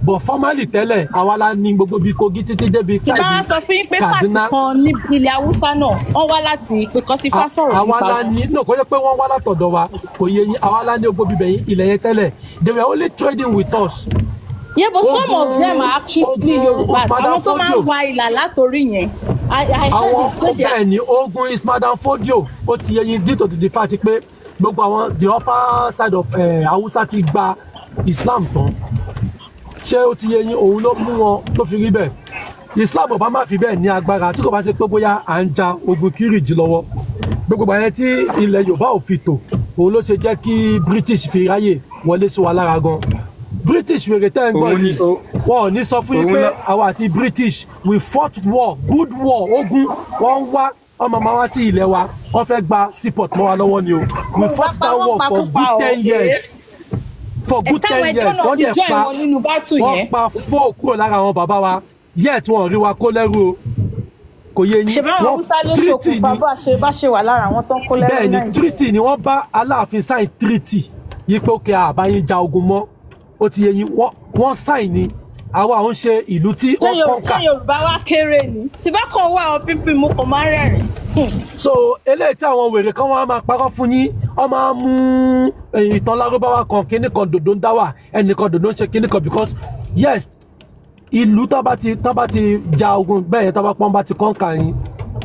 But formally tẹ́lẹ̀, àwa la ní gbogbo bíi Kogi títí débi Tí bá wá side sọ fún yín pé pàtì Kaduna. kan ní ilẹ̀ Haúsá náà, wọ́n wá láti pé kọ́ sí Ifá sọ̀rọ̀ Àwa nípa la wọn. ní. No, kò yẹ pé wọ́n wá látọ̀dọ̀ wa, kò yé yín? Àwa la ní gbogbo bíbẹ̀ yín, ilẹ̀ yẹn tẹ́lẹ̀. They were only trading with us. Yeah, but some of Ogun them are actually ogun Yorùbá. Usman Àwọn tó máa ń Fodio. wa ìlà látòrí yẹn. I heard Àwọn it say they are bẹ́ẹ̀ ni, ogun Usman Dan Fodio. Ó ti yé yín? Due to the fact pé gbogbo àwọn the upper side of Hausa ti gba Islam tán, ṣé ó ti yé yín? Òun ló mú wọn tó fi rí bẹ́ẹ̀. Islam ò bá má fi bẹ́ẹ̀ ní agbára tí kò bá ṣe pé bóyá à ń ja ogun Kírìjì lọ́wọ́. Gbogbo àyẹn tí ilẹ̀ Yorùbá ò fi tò, òun ló ṣe jẹ́ kí British fi ráyè wọlé sí wa lára gan. British wèrè tẹ́ ń gbọ́ Òun ni yìí, wọn ò ní sọ fún yín òun pé lọ- àwa àti British, we fought war, good war. Ogun wọ́n ń wá ọmọ máa wá sí ilẹ̀ wa, wọ́n fẹ́ gba seaport mọ́ wa lọ́wọ́ ni o. We fought that war for good 10 years. For good Táwọn 10 ẹjọ́ years náà wọ́n fi dẹ̀ join pa wọn nínú battle wọ́n yẹn. pa four kúrò lára àwọn bàbá wa, yet wọn ò rí wa kó lẹ́rú o. Kò yé yín? Ṣèbáwọn Wọ́n Haúsá ló treaty ṣokùnfà ni. bá ṣe wà lára àwọn tó ń kó lẹ́rú Bẹ́ẹ̀ ni. Nàìjíríà. Treaty ni wọ́n bá Aláàfin sign treaty yí pé òkè àbáyín ja ogun mọ́. Ó ti yé yín? Wọ́n sign ni. Àwa ò ń ṣe ìlú tí Ṣé wọ́n Ṣé conquer. Yorùbá wá kéré ni? Tí bá kàn wá àwọn pípín mo kàn máa ń rẹ́rìn. So eléyìí tí àwọn wèrè kan wọ́n á máa parọ́ fún yín, wọ́n máa mú ìtàn lárúbáwá kan, kíní kan dòdò ń dá wà, ẹnìkan dòdò ń ṣe kíní kan, because yes, ìlú tó bá ti ja ogun bẹ́ẹ̀ yẹn, tó bá pọ́n bá ti conquer yín,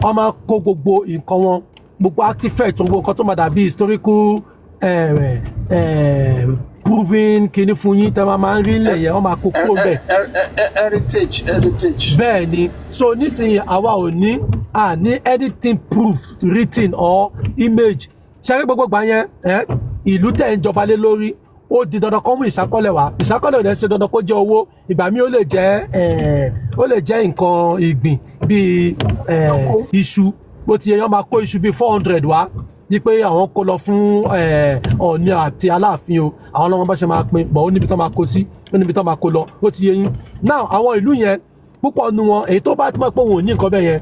wọ́n máa kó gbogbo nǹkan wọn, gbogbo artifact, gbogbo nǹkan tó máa dàbí historical proving kíní fún yín tẹ́ máa ń rí ilẹ̀ yẹn, wọ́n máa kó kúrò bẹ́ẹ̀. Heritage, heritage. Bẹ́ẹ̀ ni. So nísìnyí àwa ò ní à ní anything proof written or image. Ṣẹ́rí gbogbo gbà yẹn ìlú tẹ̀ ń jọba lé lórí, ó di dandan kó mú ìṣákọ́lẹ̀ wá. Ìṣákọ́lẹ̀ ò dẹ̀ ṣe dandan kó jẹ́ owó. Ìgbà míì ó lè jẹ́ nǹkan ìgbìn bíi iṣu. Bó ti yẹ yẹn, máa kó iṣu bíi 400 wá yí pé àwọn kó lọ fún Ọọ̀ni àti Aláàfin o. Àwọn ọlọ́mọ bá ṣe máa pín bọ̀, ó níbi tó máa kó sí, ó níbi tó máa kó lọ. Ó ti yé yín? Now àwọn ìlú yẹn, púpọ̀ nu wọn, èyí tó bá mọ̀ pé òun ò ní nǹkan bẹ́ẹ̀ yẹn,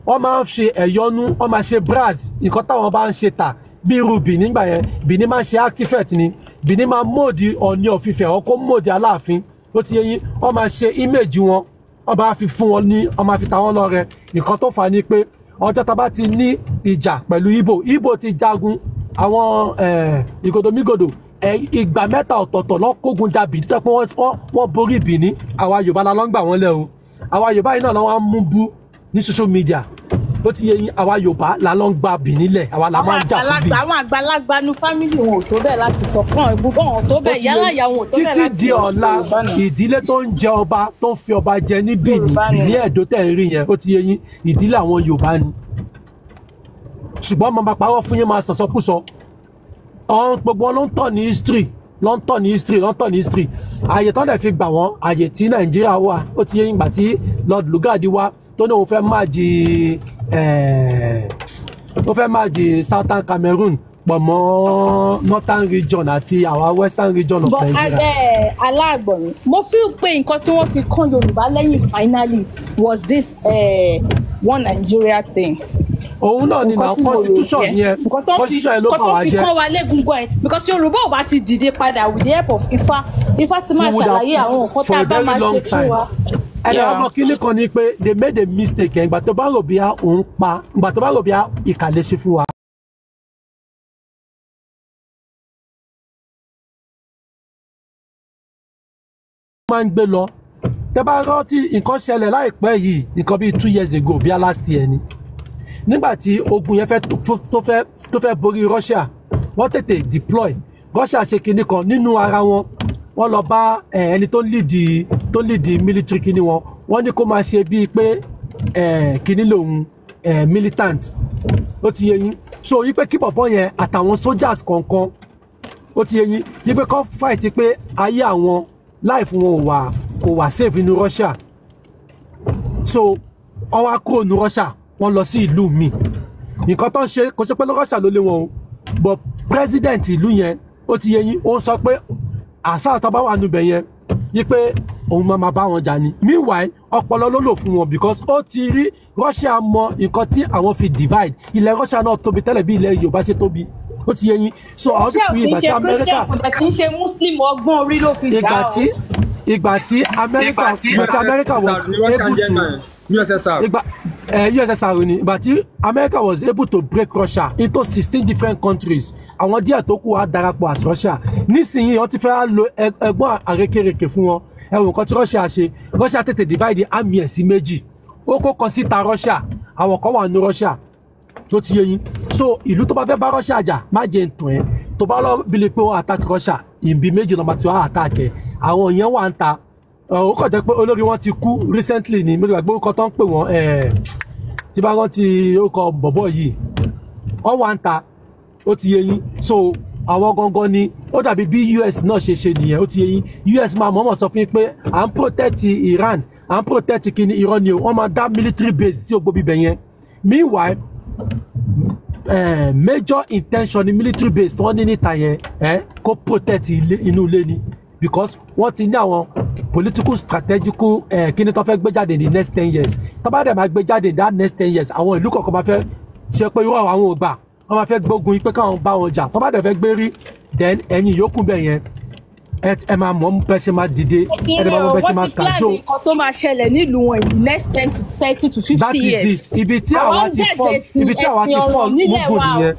wọ́n máa ń ṣe ẹ̀yọ́nú, wọ́n máa ṣe brass, nǹkan táwọn bá ń ṣe tà, bí irú Benin gbà yẹn. Benin máa ń ṣe artifact ni. Benin máa mould Ọọ̀ni of Ifẹ̀, ọ̀ kó mould Aláàfin. Ó ti yé yín? Wọ́n máa ṣe image wọn, wọ́n máa fi fún wọn ní, wọ́n máa fi ta wọ́n lọ́rẹ. Nǹkan tó fà á ni pé ọjọ́ tá a bá ti ní ìjà pẹ̀lú Ìgbò, Ìgbò ti jagun àwọn ìgòdòmígòdò ìgbà mẹ́ta ọ̀tọ̀ọ̀tọ̀ lọ kógun ja Benin tó pé wọ́n borí Benin. Àwa Yorùbá la lọ ń gbà wọ́n lẹ̀ o. Àwa Yorùbá yìí náà lọ́wọ́ á mú bú ní social media. Ó ti yé yín? Àwa Yorùbá la lọ ń gba Benin lẹ̀, àwa la Àwọn máa ń jà fún àgbàlagbà Benin. Àwọn àgbàlagbà nu family wọn ò tó bẹ́ẹ̀ láti sọ kàn ìbúkọ́ wọn ò tó Ó bẹ́ẹ̀ ti yé yálà yín? ìyá wọn ò tó bẹ́ẹ̀ Títí láti di sọ ọ̀la, Yorùbá ni. ìdílé tó ń jẹ ọba, tó ń fi ọba jẹ ní Benin, Yorùbá ni. Benin Ẹ̀dó tẹ̀ ń rí yẹn, ó ti yé yín? Ìdílé àwọn Yorùbá ni. Ṣùgbọ́n mo máa parọ́ fún yín, máa sọ̀sọ́kúsọ ọ̀hún. Gbogbo wọn ló ń tọ̀ ní history, ló ń tọ̀ ní history, ló ń tọ̀ ní history. Àyè tó ń dẹ̀ fi gbà wọ́n, àyè tí Nàìjíríà wà, ó ti yé yín? Gbà tí Lord Lugard wá, tó ní òun fẹ́ merge ó fẹ́ merge Southern Cameroon pọ̀ mọ́ Northern Region àti àwa Western Region of But Nigeria. Abẹ́ aláàgbọ̀nrín, mo feel pé nǹkan tí wọ́n fi kán Yorùbá lẹ́yìn finally was this one Nigeria thing. Òun náà ni Nǹkan na tí mo rò constitution yẹn. yẹn. Nǹkan tó fi Constitution yẹn ló nǹkan bà tó wá fi jẹ́. kán wa légungun ẹ̀, because Yorùbá ò bá ti dìde padà with the help of Ifá, Ifá ti máa We would have ṣàlàyé àwọn nǹkan for tá a a bá very máa long ṣe fún time. wa. Ẹni Yeah. ọmọ kínní kan ni pé they made a mistake ẹ̀. Ìgbà tó bá rò bí a òun pa, ìgbà tó bá rò bí a ìkà lè ṣe fún wa, máa ń gbé lọ. Tẹ bá rántí, nǹkan ṣẹlẹ̀ láìpẹ́ yìí, nǹkan bíi 2 years ago, bíi last year ni, nígbà tí ogun yẹn fẹ́ tó fẹ́ borí Russia, wọ́n tètè deploy. Russia ṣe kinní kan nínú ara wọn, wọ́n lọ bá ẹni tó ń lead military kinní wọn, wọ́n ní kó máa ṣe bíi pé kinní lòun militant. Ó ti yé yín? So yí pé kí bọ̀bọ̀ yẹn àtàwọn soldiers kọ̀ọ̀kan, ó ti yé yín, yí pé kọ́ fight pé ayé àwọn, life wọn ò wà, kò wà safe inú Russia. So wọ́n wá kúrò ní Russia, wọ́n lọ sí ìlú míì. Nǹkan tó ń ṣe, kò ṣe pé Russia ló lé wọn o, but president ìlú yẹn, ó ti yé yín, ó ń sọ pé àṣà tó bá wà níbẹ̀ yẹn, yí pé òun máa máa bá wọn jà ni. Meanwhile, ọpọlọ ló lò fún wọn, because ó ti rí Russia mọ nǹkan tí àwọn fi divide. Ilẹ̀ Russia náà tóbi tẹ́lẹ̀ bí ilẹ̀ Yorùbá ṣe tóbi. Ó ti yé yín? So àwọn Ṣé ò pípọ̀ kì í ìgbà tí ṣe Amẹ́ríkà Christian, kò dẹ̀ kì í ṣe Muslim, ọgbọ́n orí ló fi ìgbà jà o. tí ìgbà tí America was able to USSR. Ìgbà USSR ni. Ìgbà tí America was able to break Russia into 16 different countries, àwọn díẹ̀ tó kù wá darapọ̀ as Russia. Nísìnyí wọ́n ti fẹ́ lo ẹgbọ́n àrékèrèké fún wọn. Ẹ̀wọ̀n kan tí Russia ṣe, Russia tètè divide army ẹ̀ sí méjì. Ó kó kan síta Russia, àwọn kan wà ní Russia. Ló ti yé yín? So ìlú tó bá fẹ́ bá Russia jà, má jẹ́ ntàn ẹ́, tó bá lọ bí lè pé wọ́n attack Russia, ìbí méjì lọ́mọ tí wọ́n attack ẹ̀. Àwọn yẹn wà ń ta. Ó kàn jẹ́ pé olórí wọn ti kú recently ni. Mo ti gbàgbé orúkọ tó ń pè wọ́n, tí bá rántí orúkọ bọ̀bọ̀ yìí, wọ́n wà ń ta. Ó ti yé yín? So àwọn gangan ni ó dàbí bí US náà ṣe ṣe nìyẹn. Ó ti yé yín? US máa mọ̀ọ́mọ̀ sọ fún yín pé à ń protect Iran, à ń protect kíni. Irọ́ ni o. Wọ́n máa dá military base sí ògbó bíbẹ̀ yẹn. Meanwhile, Major intention ni military base tí wọ́n ní níta yẹn, kó protect ilé, inú ilé ni, because wọ́n ti ní àwọn political strategical kíni tó fẹ́ gbé jáde ní next 10 years. Tó bá dẹ̀ máa gbé jáde in that next 10 years, àwọn ìlú kọ̀ọ̀kan máa fẹ́ ṣe pé irú àwọn ò gbà, wọ́n máa fẹ́ gbógun yín pé káwọn bá wọn jà. Tó bá dẹ̀ fẹ́ gbé rí, then ẹ̀yin yòókù bẹ̀ yẹn, ẹ máa mọ̀ bẹ́ ṣe máa dìde, ẹ dẹ̀ máa mọ̀ bẹ́ ṣe Wọ́n máa ti plan kàjó. nǹkan tó máa ṣẹlẹ̀ nílùú wọn in the next 10 to 30 to That 50 is years. it. Ibi tí Àwa àwa ń ti fall, dẹ̀dẹ̀ sí ibi tí àwa ẹ̀sìn ti ọ̀rọ̀ fall nílẹ̀ mugun wa o. nìyẹn.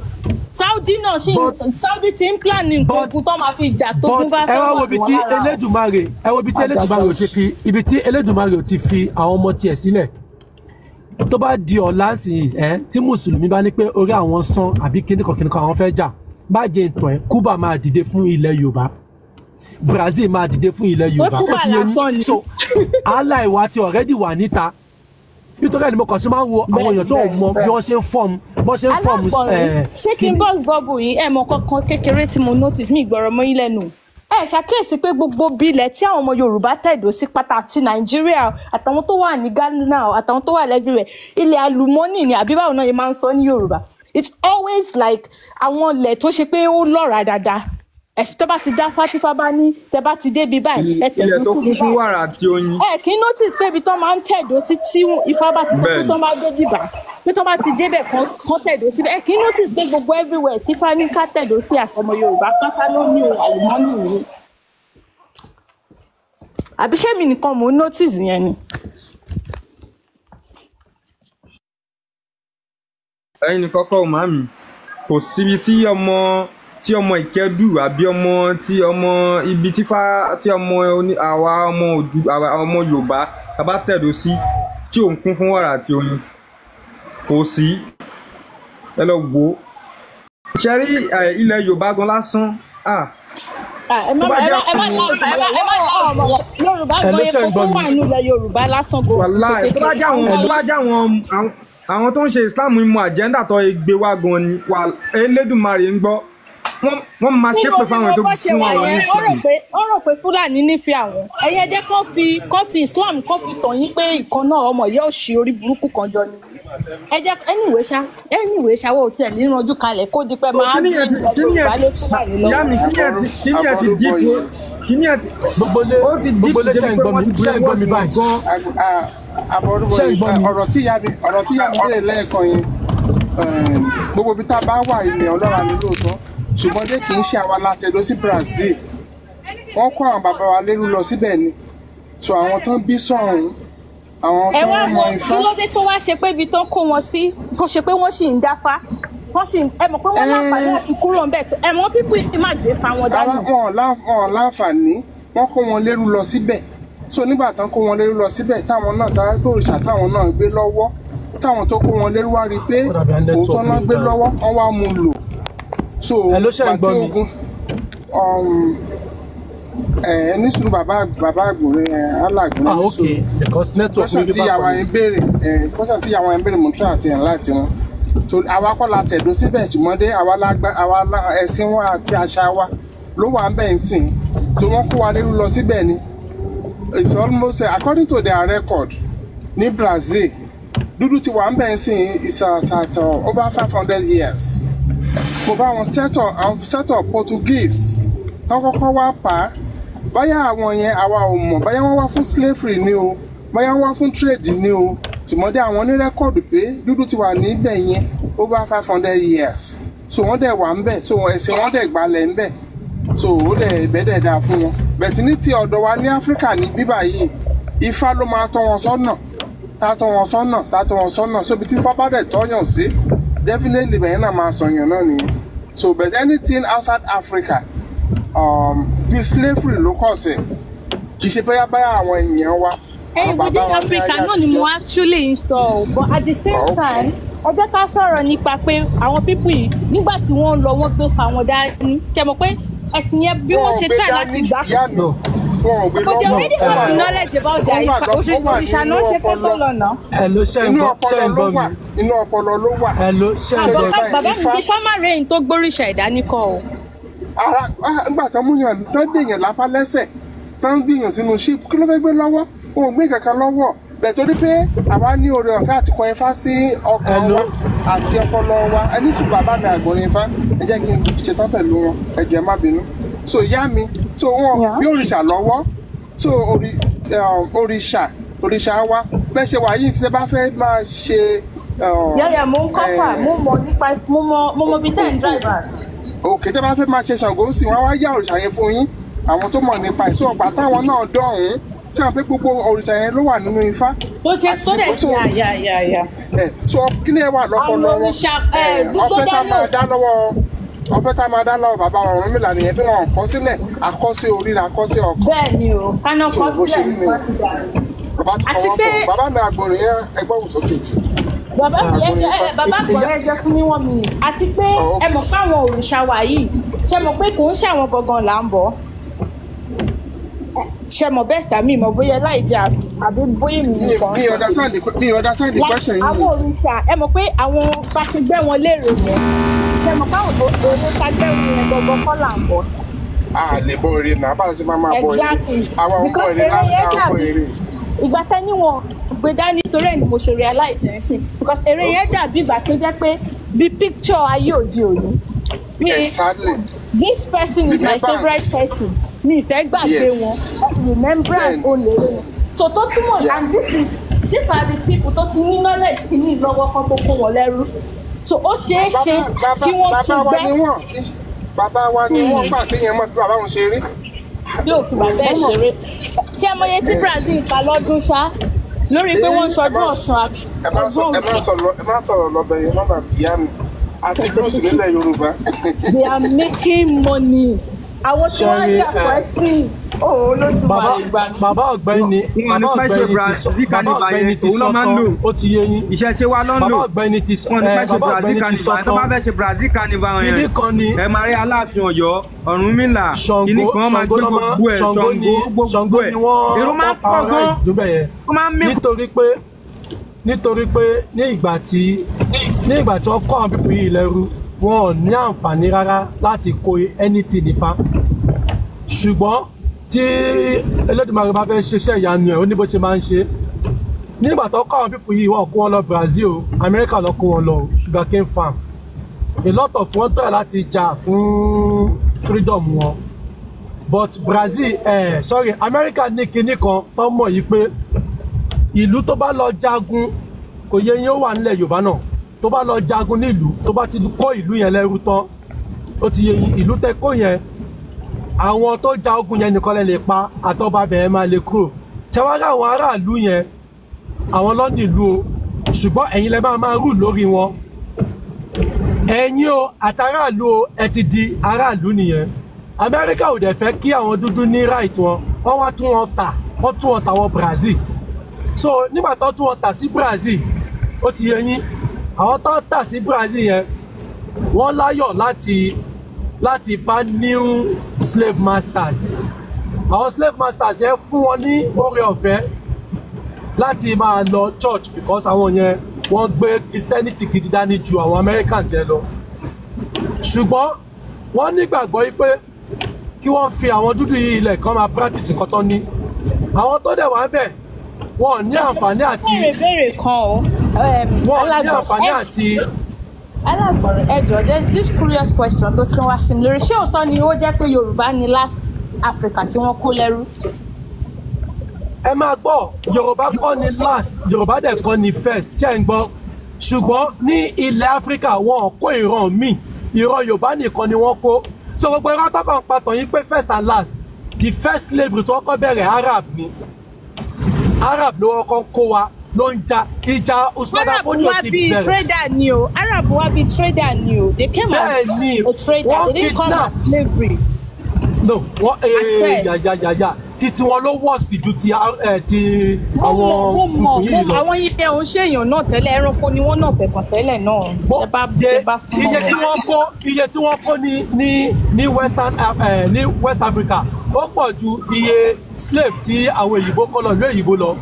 Saudi náà ṣì But Saudi ti ń plan nǹkan but ogun tó máa fi jà tógun but bá ẹ fẹ́ wá wọ̀ wo ibi wọ́n tí lára o. Elédùmarè, ẹ wo ibi tí Elédùmarè ò ti fi, ibi tí Elédùmarè ò ti fi àwọn ọmọ tiẹ̀ sílẹ̀. Tó bá di ọ̀la sí ẹ, tí mùsùlùmí bá ní pé orí àwọn sán àbí kíníkan kíníkan àwọn fẹ́ jà, má jẹ́ ìtàn ẹ̀, Cuba máa dìde fún ilẹ̀ Yorùbá, Brazil máa dìde fún ilẹ̀ Pé Yorùbá. Ó Cuba ti yé lásán yín. ni. So Allah ìwà ti already wà níta. Nítorí ẹni mo kàn ṣe máa ń wo àwọn èèyàn tó mọ bí wọ́n ṣe ń form, bọ́n ṣe ń form. Alágbọ̀nrín, ṣé kí n bọ́ọ̀sì bọ́ọ̀bù yìí? Ẹ mọ kankan kékeré tí mo notice, mi ìgbọ̀rọ̀ mọ́ yín lẹ́nu. Ẹ ṣàkíyèsí pé gbogbo bí ilẹ̀ tí àwọn ọmọ Yorùbá tẹ̀dó sí pátá, àti Nàìjíríà, àtàwọn tó wà ní Ghana, àtàwọn tó wà lẹ́fìrẹ̀, ilẹ̀ àlùmọ́nì ni, àbí báwo náà yẹn máa ń sọ ní Yorùbá? It's always like àwọn ilẹ̀ tó ṣe pé ó lọ́ràá dáadáa, ẹ̀sìn tó bá ti dá fátífá bá ní tẹ bá ti débi báyìí, ẹ Ilẹ̀ tẹ̀dó tó síbi kún fún báyìí. wàrà àti oyin. Ẹ kì í notice pé ibi tó máa ń tẹ̀dó sí, tí Ifá bá ti sọ pé Bẹ́ẹ̀ni. tó máa dé bìbà, pé tó bá ti débẹ̀ kán tẹ̀dó síbẹ̀, ẹ kì í notice pé gbogbo everywhere tí Ifá ní ká tẹ̀dó sí àsọmọ Yorùbá pátá ló ní ohun àlùmọ́nì yìí? Àbí ṣé mi nìkan mò ń notice yẹn ni? Ẹ̀yin nìkan kọ́ ò, màámi. Kò síbi tí ọmọ Ìkẹdù àbí ọmọ tí ọmọ ibi tí fá tí ọmọ oní àwa ọmọ òdu àwa ọmọ Yorùbá tá bá tẹ̀dó sí tí òun kún fún wàrà àti oyin, kò sí. Ẹ lọ wò ó. Ṣe rí ilẹ̀ Yorùbá gan lásán, ah, Ah, ẹ má tó bá ẹ jẹ́ má ẹ má láwùjọ, ẹ má láwùjọ Yorùbá Ẹ gan, ló ṣe epo ń tó gbọ́ mi? wà nílẹ̀ Yorùbá lásán gan kò ṣe Wàláì, tó bá kékeré. jẹ́ àwọn tó bá jẹ́ àwọn tó ń ṣe Islam mọ agenda tó gbé wá gan ni wà. Elédùmarè ń gbọ́, wọ́n máa Nínú ṣépè fáwọn orí tó wọn bó ṣe fún wà àwọn ní yẹn, ó rò Islam. pé ó rò pé Fúlàní nífẹ̀ẹ́ àwọn. Ẹ̀yin ẹ jẹ́ kán fi Islam kán fi tàn yín pé ìkan náà ọmọ ìyá òṣì orí burúkú kan jọ ni. Ẹ jẹ́ anyway ṣá, wọ́n ò tiẹ̀ ní ranjú kalẹ̀ kó di pé So máa kíní gbé yẹn ti ilẹ̀ kíní yẹn Yorùbá ti lé Fúlàní ìyá lọ́wọ́. mi, kíní yẹn ti Àbọ̀rúbọ̀ deep yìí. kíní yẹn ti Gbogbo lé, ó ti deep gbogbo lé, débi ṣe ń pé gbọ́ wọ́n mi? ti Ṣe ń gbọ́ brainwash mi wọn báyìí? gan. Àbọ̀rúbọ̀ Ṣe ń yìí, gbọ́ mi? ọ̀rọ̀ tí ìyá mi béèrè lẹ́ẹ̀kan yẹn, gbogbo ibi tá a bá wà, ilẹ̀ ọlọ́ra ni lóòótọ́, ṣùgbọ́n dé kì í ṣe àwa la tẹ̀dó sí Brazil. Wọ́n kó àwọn bàbá wa lérú lọ síbẹ̀ ni. So àwọn tán bí sọ̀hún, àwọn Ẹ tó wá mọ wo Ifá. kí ló dé tó wá ṣe pé ibi tó kó wọn sí, tó ṣe pé wọ́n sì ń dáfá, wọ́n sì ń, ẹ mọ̀ pé wọ́n láǹfààní àti kúrò ńbẹ̀, ẹ mọ̀ pípọ̀ yìí má gbé fa wọn Ara dání. wọn láǹfààní, wọ́n kó wọn lérú lọ síbẹ̀. So nígbà tán kó wọn lérú lọ síbẹ̀, táwọn náà tá pé òrìṣà táwọn náà gbé lọ́wọ́, táwọn tó kó wọn lérú wá rí i pé Ó dàbí òótọ́ network náà mi gbé dáa. lọ́wọ́, wọ́n wá mú un lò. So Ẹ ló ṣe ń gbà gbọ́ tí mi? ogun ẹ ní sùúrù, bàbá àgbòrè ẹ alàgbòrè Ah, ní ok, sùúrù. because network mi Question rí tí ìyàwó bákan ni. yẹn béèrè, question tí ìyàwó yẹn béèrè, mo ń try àti ẹ̀ láti wọn torí àwa kọ́ la tẹ̀dó síbẹ̀, ṣùgbọ́n dé àwa la gba àwa la ẹ̀sìn wa àti àṣà wa ló wà ń bẹ̀ ń sìn tó wọ́n kó wa lérú lọ síbẹ̀ ni. It's almost according to their record ní Brazil, dúdú ti wà ń bẹ̀ ń sìn is at over 500 years. Mo bá wọn settle, àwọn settle Portuguese tán kọ́kọ́ wá pa á, báyà àwọn yẹn àwa ò mọ̀, báyà wọ́n wá fún slavery ni o, báyà wọ́n wá fún trade ni o, ṣùgbọ́n dé àwọn ní record pé dúdú ti wà níbẹ̀ yẹn over 500 years. So wọ́n dẹ̀ wà ń bẹ̀, so ẹ̀sìn wọ́n dẹ̀ gbalẹ̀ ń bẹ̀, so ó dẹ̀ ibẹ̀ dẹ̀ dáa fún wọn. Bẹ̀tí ní ti ọ̀dọ̀ wa ní Áfíríkà ní bíbà yìí, Ifá ló máa tọ́ wọn sọ́nà, tá tọ́ wọn sọ́nà, tá tọ́ wọn sọ́nà. So ibi tí Ifá bá dẹ̀ tọ́yàn sí, definitely bẹ̀yẹn náà máa sọ̀yàn náà nìyẹn. So but anything outside Africa, bí slavery ló kọ̀ sí, kì í ṣe bóyá báyà àwọn èèyàn wa, Ẹyin àwọn bàbá within wa ní Africa ayé náà ni mo àtijọ́. actually ń sọ o, but at the same time, ẹ jẹ́ ká sọ̀rọ̀ nípa pé àwọn people yìí, nígbà tí wọ́n lọ, wọ́n gbé fa wọn dání. Ṣe mọ̀ pé ẹ̀sìn yẹn bí Wọn wọ́n ò ṣe gbé try láti dání, gbà. ìyá mi, No. wọn ò gbé But they lọ́wọ́. already Ó wà have the lọ knowledge about ó their wà Ifá. lọ ó wà Òrìṣà nínú náà ṣe kó tó ọpọlọ. lọ nà. Ẹ ló ṣe ń Inú gbọ́, ṣe ọpọlọ ń ló gbọ́ wà mi? Inú ọpọlọ ló wà. Ẹ ló ṣe ń Ṣé gbọ́ yẹ mi? báyìí Bàbá mi Ifá bí kámárẹ̀yìn tó gbóríṣà ìdáníkọ o. Ara ah, nígbà tán mú yàn tán dèèyàn lápá lẹ́sẹ̀, tán gbìyàn sínú ship, kí ló fẹ́ gbé lọ́wọ́? Òun ò gbé kankan lọ́wọ́. Bẹ́ẹ̀ torí pé àwa ní oore ọ̀fẹ́ àti kọ ifá sí ọkàn Hello. wa àti ọpọlọ wa. Ẹni tù bàbá mi àgbọ̀nrín ifá, ẹ jẹ́ kí n ṣetán pẹ̀lú wọn, ẹ jọ̀ọ́ ẹ má bínú. So ìyá mi, so wọn Yeah. bí òrìṣà lọ́wọ́, so òrìṣà òrìṣà wa bẹ́ẹ̀ ṣe wà yìí, ṣe bá fẹ́ máa ṣe Yẹ́yẹ́ mo ń kọ́fà, mo mọ̀ nípa, mo mọ bíi ten drivers. Òkè tẹ́ bá fẹ́ máa ṣe Ṣàngó sí, wọn á wá yá òrìṣà yẹn fún yín, àwọn tó mọ̀ nípa ẹ̀. So ọ̀pá táwọn náà dọ̀hún, ṣé wọn pé gbogbo òrìṣà yẹn ló wà nínú ifá Tó jẹ́ àti tó dẹ̀ Ṣàngó. So yà yà yà yà. ẹ so kí ni ẹ wà Àwọn lọ́pọlọ wọn? òrìṣà ẹ tó ọpẹ́ tá a dání máa dá lọ́wọ́, ọpẹ́ tá a máa dá lọ́wọ́ bàbá Ọ̀rúnmìlà nìyẹn, bí wọn kọ sílẹ̀, àkọsí orí la kọ sí ọkàn. Bẹ́ẹ̀ ni o, káná So kọ́ bó ṣe sílẹ̀ rí ní nìyẹn. kọ́ ti dàrú. Bàbá ti Àti kọ́ wọn pé bọ̀, bàbá mi àgbọ̀nrín yẹn, ẹgbẹ́ òun sókè jù. Bàbá mi Àgbọ̀nrín ẹjọ ifá. ẹ bàbá àgbọ̀rẹ́ ẹjọ fún mi 1 minute. Àti pé ẹ mọ̀ pé àwọn òrìṣà wa yìí, ṣe mọ̀ pé kò ń ṣàwọn gangan là ń bọ̀. Ṣe mọ̀ bẹ́ẹ̀ sàmì mọ̀ bóyá láì jẹ́ àbí bóyá èmi Mi nìkan mi sọ. understand mi understand the Like question yìí. àwọn òrìṣà, ẹ mọ̀ pé àwọn bá ṣe gbẹ́ wọn léèrè yẹn, ṣe mọ̀ pé àwọn èrè ta gbẹ́ wọn yẹn gangan kọ́ là ń bọ̀. A lè bọ èrè náà, báwo ṣe máa máa bọ èrè? Exactly. Àwa ò ń bọ Because èrè èrè láti yẹn à ń bọ dàbí èrè. ìgbà tẹ́ níwọ̀n gbé dání, torí ẹ̀ ni mo ṣe realize ẹ̀ sìn, because èrè yẹn dàbí ìgbà tó jẹ́ pé bí picture ayé òde òní mi. This person is my favourite Remembrance. person, mi ì fẹ́ gbàgbé wọn. Remembrance. Bẹ́ẹ̀ni. Ó lè rí wọn so tó túmọ̀. And this is these are the people tó ti ní knowledge kìíní lọ́wọ́ kan tó kó wọn lẹ́rú, so ó ṣeé ṣe Bàbá kí wọ́n bàbá tún wa gbẹ́ ni wọ́n kì í bàbá wa ni wọ́n gbà téèyàn mọ̀ bí bàbá wọn ṣe rí. Yóò fi bàbá ẹ̀ ṣeré. Ṣé ẹ mọye tí Brazil pa lọ́dún ṣá lórí pé wọ́n ń Ẹ ṣọdún má Ọ̀ṣun ẹ má sọ ọdún ẹ má sọ̀rọ̀, ẹ má sọ̀rọ̀ lọ́bẹ̀ yẹn má bàa ìyá mi àti blues nílẹ̀ Yorùbá. They are making money, àwọn tí wọ́n ń Ṣẹ́rí jà fún ẹ̀sìn òun bàbá Olódùmarè gbà mí. Bàbá ọ̀gbẹ́ni Wọn ní bàbá pẹ́ ṣe ọ̀gbẹ́ni ti sọ Brazil bàbá carnival ọ̀gbẹ́ni yẹn, ti òun sọ ló máa ń tán lò. ó ti yé yín. Ìṣẹ̀ṣe wa ló ń Bàbá lò. ọ̀gbẹ́ni ti sọ Wọn ní ẹ pẹ́ ṣe bàbá Brazil ọ̀gbẹ́ni ti sọ carnival tó bá tán. fẹ́ ṣe Brazil carnival Kinní yẹn, kan ni ẹ máa rí Aláàfin Ọ̀yọ́, Ọ̀rúnmìlà, kinní Ṣàngó kan máa Ṣàngó gbé ló máa gbogbo ẹ̀, Ṣàngó ni Ṣàngó gbogbo Ṣàngó ẹ̀, ni wọ́n èrò máa wọ́n ń pọ̀ gan, paralyze níbẹ̀ yẹn ó máa ń mí. Nítorí pé ní ìgbà tí wọ́n kọ́ àwọn people yìí lẹ́rú, wọn ò ní àǹfààní rárá láti kó anything nífa. Ṣùgbọ́n tí Elédùmarè bá fẹ́ ṣiṣẹ́ ìyanu ẹ̀, ó ní bó ṣe máa ń ṣe. Nígbà tó kọ́ àwọn people yìí, wọ́n kó wọn lọ Brazil o, America lọ kó wọn lọ o, sugarcane farm. A lot of wọn try láti jà fún freedom wọn, but Brazil, sorry, America ní kinní kan tó mọ̀ yìí pé ìlú tó bá lọ jagun, kò yẹ yín, ó wà nílẹ̀ Yorùbá náà, tó bá lọ jagun nílùú, tó bá ti kó ìlú yẹn lẹ́rú tán, ó ti yẹ yín, ìlú tẹ kó yẹn, àwọn tó ja ogun yẹn nìkan lẹ lè pa, àtọ́ba bẹ̀rẹ̀ máa lè kúrò. Ṣẹwárí àwọn aráàlú yẹn, àwọn lọ́ndì ìlú o, ṣùgbọ́n ẹ̀yin lẹ máa máa rule lórí wọn. Ẹ̀yin o àtàráàlú o, ẹ ti di aráàlú nìyẹn. Amẹ́ríkà ò dẹ̀ fẹ́ kí àwọn dúdú ní right wọn. Wọ́n wá tún wọn tà, wọ́n tún wọn tà wọ Brazil. So nígbà tó tún wọn tà sí Brazil, ó ti yẹ yín, àwọn tó tà sí Brazil yẹn, wọ́n láyọ̀ láti bá new slave masters. Àwọn slave masters yẹn fún wọn ní oore ọ̀fẹ́ láti máa lọ church, because àwọn yẹn, wọ́n gbé Christianity gidi dání ju àwọn Americans yẹn lọ. Ṣùgbọ́n wọ́n nígbàgbọ́ yìí pé kí wọ́n fi àwọn dúdú yìí ilẹ̀ kan máa practice nǹkan tó ní. Àwọn tó dẹ̀ wá ń bẹ̀, wọ́n ní àǹfààní àti Béèrè béèrè kan o. Wọ́n ní Alágbọ̀n àǹfààní àti Alágbọ̀n, ẹ jọ̀ọ́, there's this curious question tó tún wá sí mi lórí. Ṣé òótọ́ ni ó jẹ́ pé Yorùbá ni last Africa tí wọ́n kó lẹ́rú? Ẹ máa gbọ́, Yorùbá kọ́ ni last, Yorùbá dẹ̀ kọ́ ni first, ṣé ń gbọ́? Ṣùgbọ́n ní ilẹ̀ Áfíríkà, wọn ò kó ìran míì, ìran Yorùbá nìkan ni wọ́n kó. So gbogbo irọ́ tọkàn patọ̀ yín pé first and last, the first slavery tí wọ́n kọ́ bẹ̀rẹ̀, Arab ni. Arab ló kọ́kọ́ ń kó wa, ló ń ja ìjà Usman Arab Fodio wá ti bíi bẹ̀rẹ̀. trader ni o. Arab wá bíi trader ni o. They came as Bẹ́ẹ̀ ni, a trader. wọ́n They didn't come kidnap as slavery. No, wọ́n At first. yà títí wọn ló worst ju ti Mo mọ̀ àwọn mo mọ̀ funfun mo yìí mọ̀ lọ. Àwọn yẹn ò ń ṣèyàn náà tẹ́lẹ̀, ẹranko ni wọ́n náà fẹ̀kàn tẹ́lẹ̀ náà. Tẹ bá fún Iye wọn. tí wọ́n kó, iye tí wọ́n kó ní western ní West Africa, ó pọ̀ ju iye slave tí àwọn òyìnbó kó lọ ìlú òyìnbó lọ.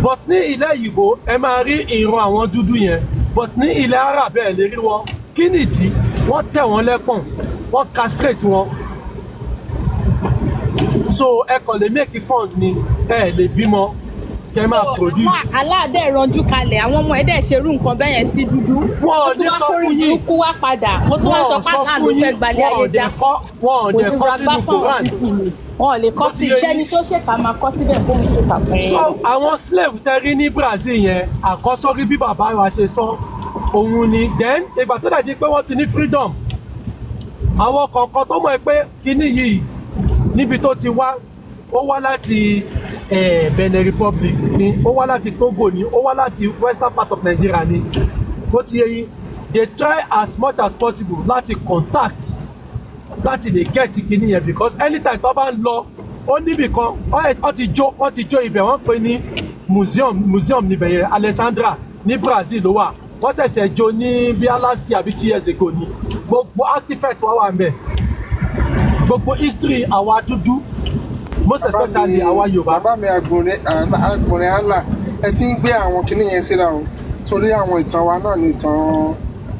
But ní ilẹ̀ òyìnbó, ẹ máa rí ìran àwọn dúdú yẹn, but ní ilẹ̀ Arab, ẹ lè rí wọn. Kí nìdí? Wọ́n tẹ̀ wọ́n lẹ́pọ̀n, wọ́n castrate wọn. So ẹ kàn lè make fund ni, ẹ lè bímọ. Kẹ́ máa produce. Aláàdẹ ìranjú kalẹ̀, àwọn ọmọ ẹ̀ dẹ̀ ṣerú nǹkan bẹ́ẹ̀ yẹn sí dúdú. Wọn ò Ó tún ní wá sọ kórè fún yín. burúkú wá padà, ó tún wá Wọn sọ ò pé sọ Allah fún ló fẹ́ yín. gbalẹ̀ Wọn ò ayé dẹ̀ já. kọ́, wọn ò Kò dẹ̀ ní kọ́ ra gbá sínú fáwọn Quran. pípù ni. Wọn ò lè kọ́ Ó ti sí yé iṣẹ́ yín. ni tó ṣèkà máa kọ́ síbẹ̀ kóun ṣèkà fún So wọn. àwọn slave tẹ rí ní Brazil yẹn, àkọ́sórí bí bàbá wa ṣe sọ òun ni. Then ìgbà tó dàbí pé wọ́n ti ní freedom, àwọn kọ̀ọ̀kan tó mọ̀ ẹ́ pé kinní yìí níbi tó ti wá, ó wá láti Benin Republic ni, ó wá láti Togo ni, ó wá láti western part of Nigeria ni. Ó ti yé yín, they try as much as possible láti contact, láti lè get kinní yẹn, because anytime tó bá ń lọ, ó níbì kan wọ́n ti jó ibẹ̀, wọ́n pè ní museum níbẹ̀ yẹn, Alexandra ní Brazil ló wà. Wọ́n ṣẹ̀ṣẹ̀ jó ní bíi last year àbí 2 years ago ni. Gbogbo artifact wa wà ń bẹ̀, gbogbo history àwa dúdú, most Bàbá especially mi, àwa Yorùbá. Bàbá mi, agbọ̀nrín Allah, ẹ ti ń gbé àwọn kinní yẹn síra o, torí àwọn ìtàn wa náà ni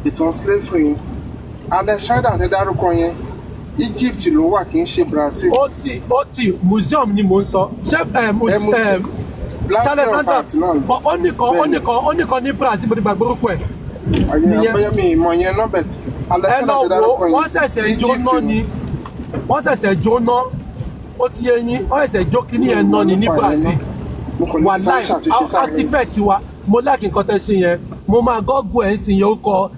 ìtàn slavery yẹn. Alexander ti dárúkọ yẹn, Egypt ló wà, kì í ṣe Brazil. Ó ti museum ni mò ń sọ. Ṣé ẹ Ẹ ẹ Library of Alexandra Art náà ni. but ó Bẹ́ẹ̀ni. nìkan ó nìkan ní Brazil, mo ti gbàgbé orúkọ ẹ̀ Àyè nìyẹn. Bóyá mi ìmọ̀ yẹn náà bẹ̀t. Ẹ Alexander lọ ti wo dárúkọ wọ́n yẹn ti ṣẹ̀ṣẹ̀ Egypt jóná ni. ni, wọ́n ṣẹ̀ṣẹ̀ jóná. Ó ti yé yín, wọ́n ṣẹ̀ṣẹ̀ jó kíní Mi ò yẹn mọ̀ náà ni ní nípa yẹn Brazil. náà. Mo kàn ní kí sáré Wàláì, ṣàtúnṣe sáré. artifact wa, mo like nǹkan tẹ́ ṣe yẹn. Mo máa gọ́gùn ẹ̀ ń sìn yẹn, ó kọ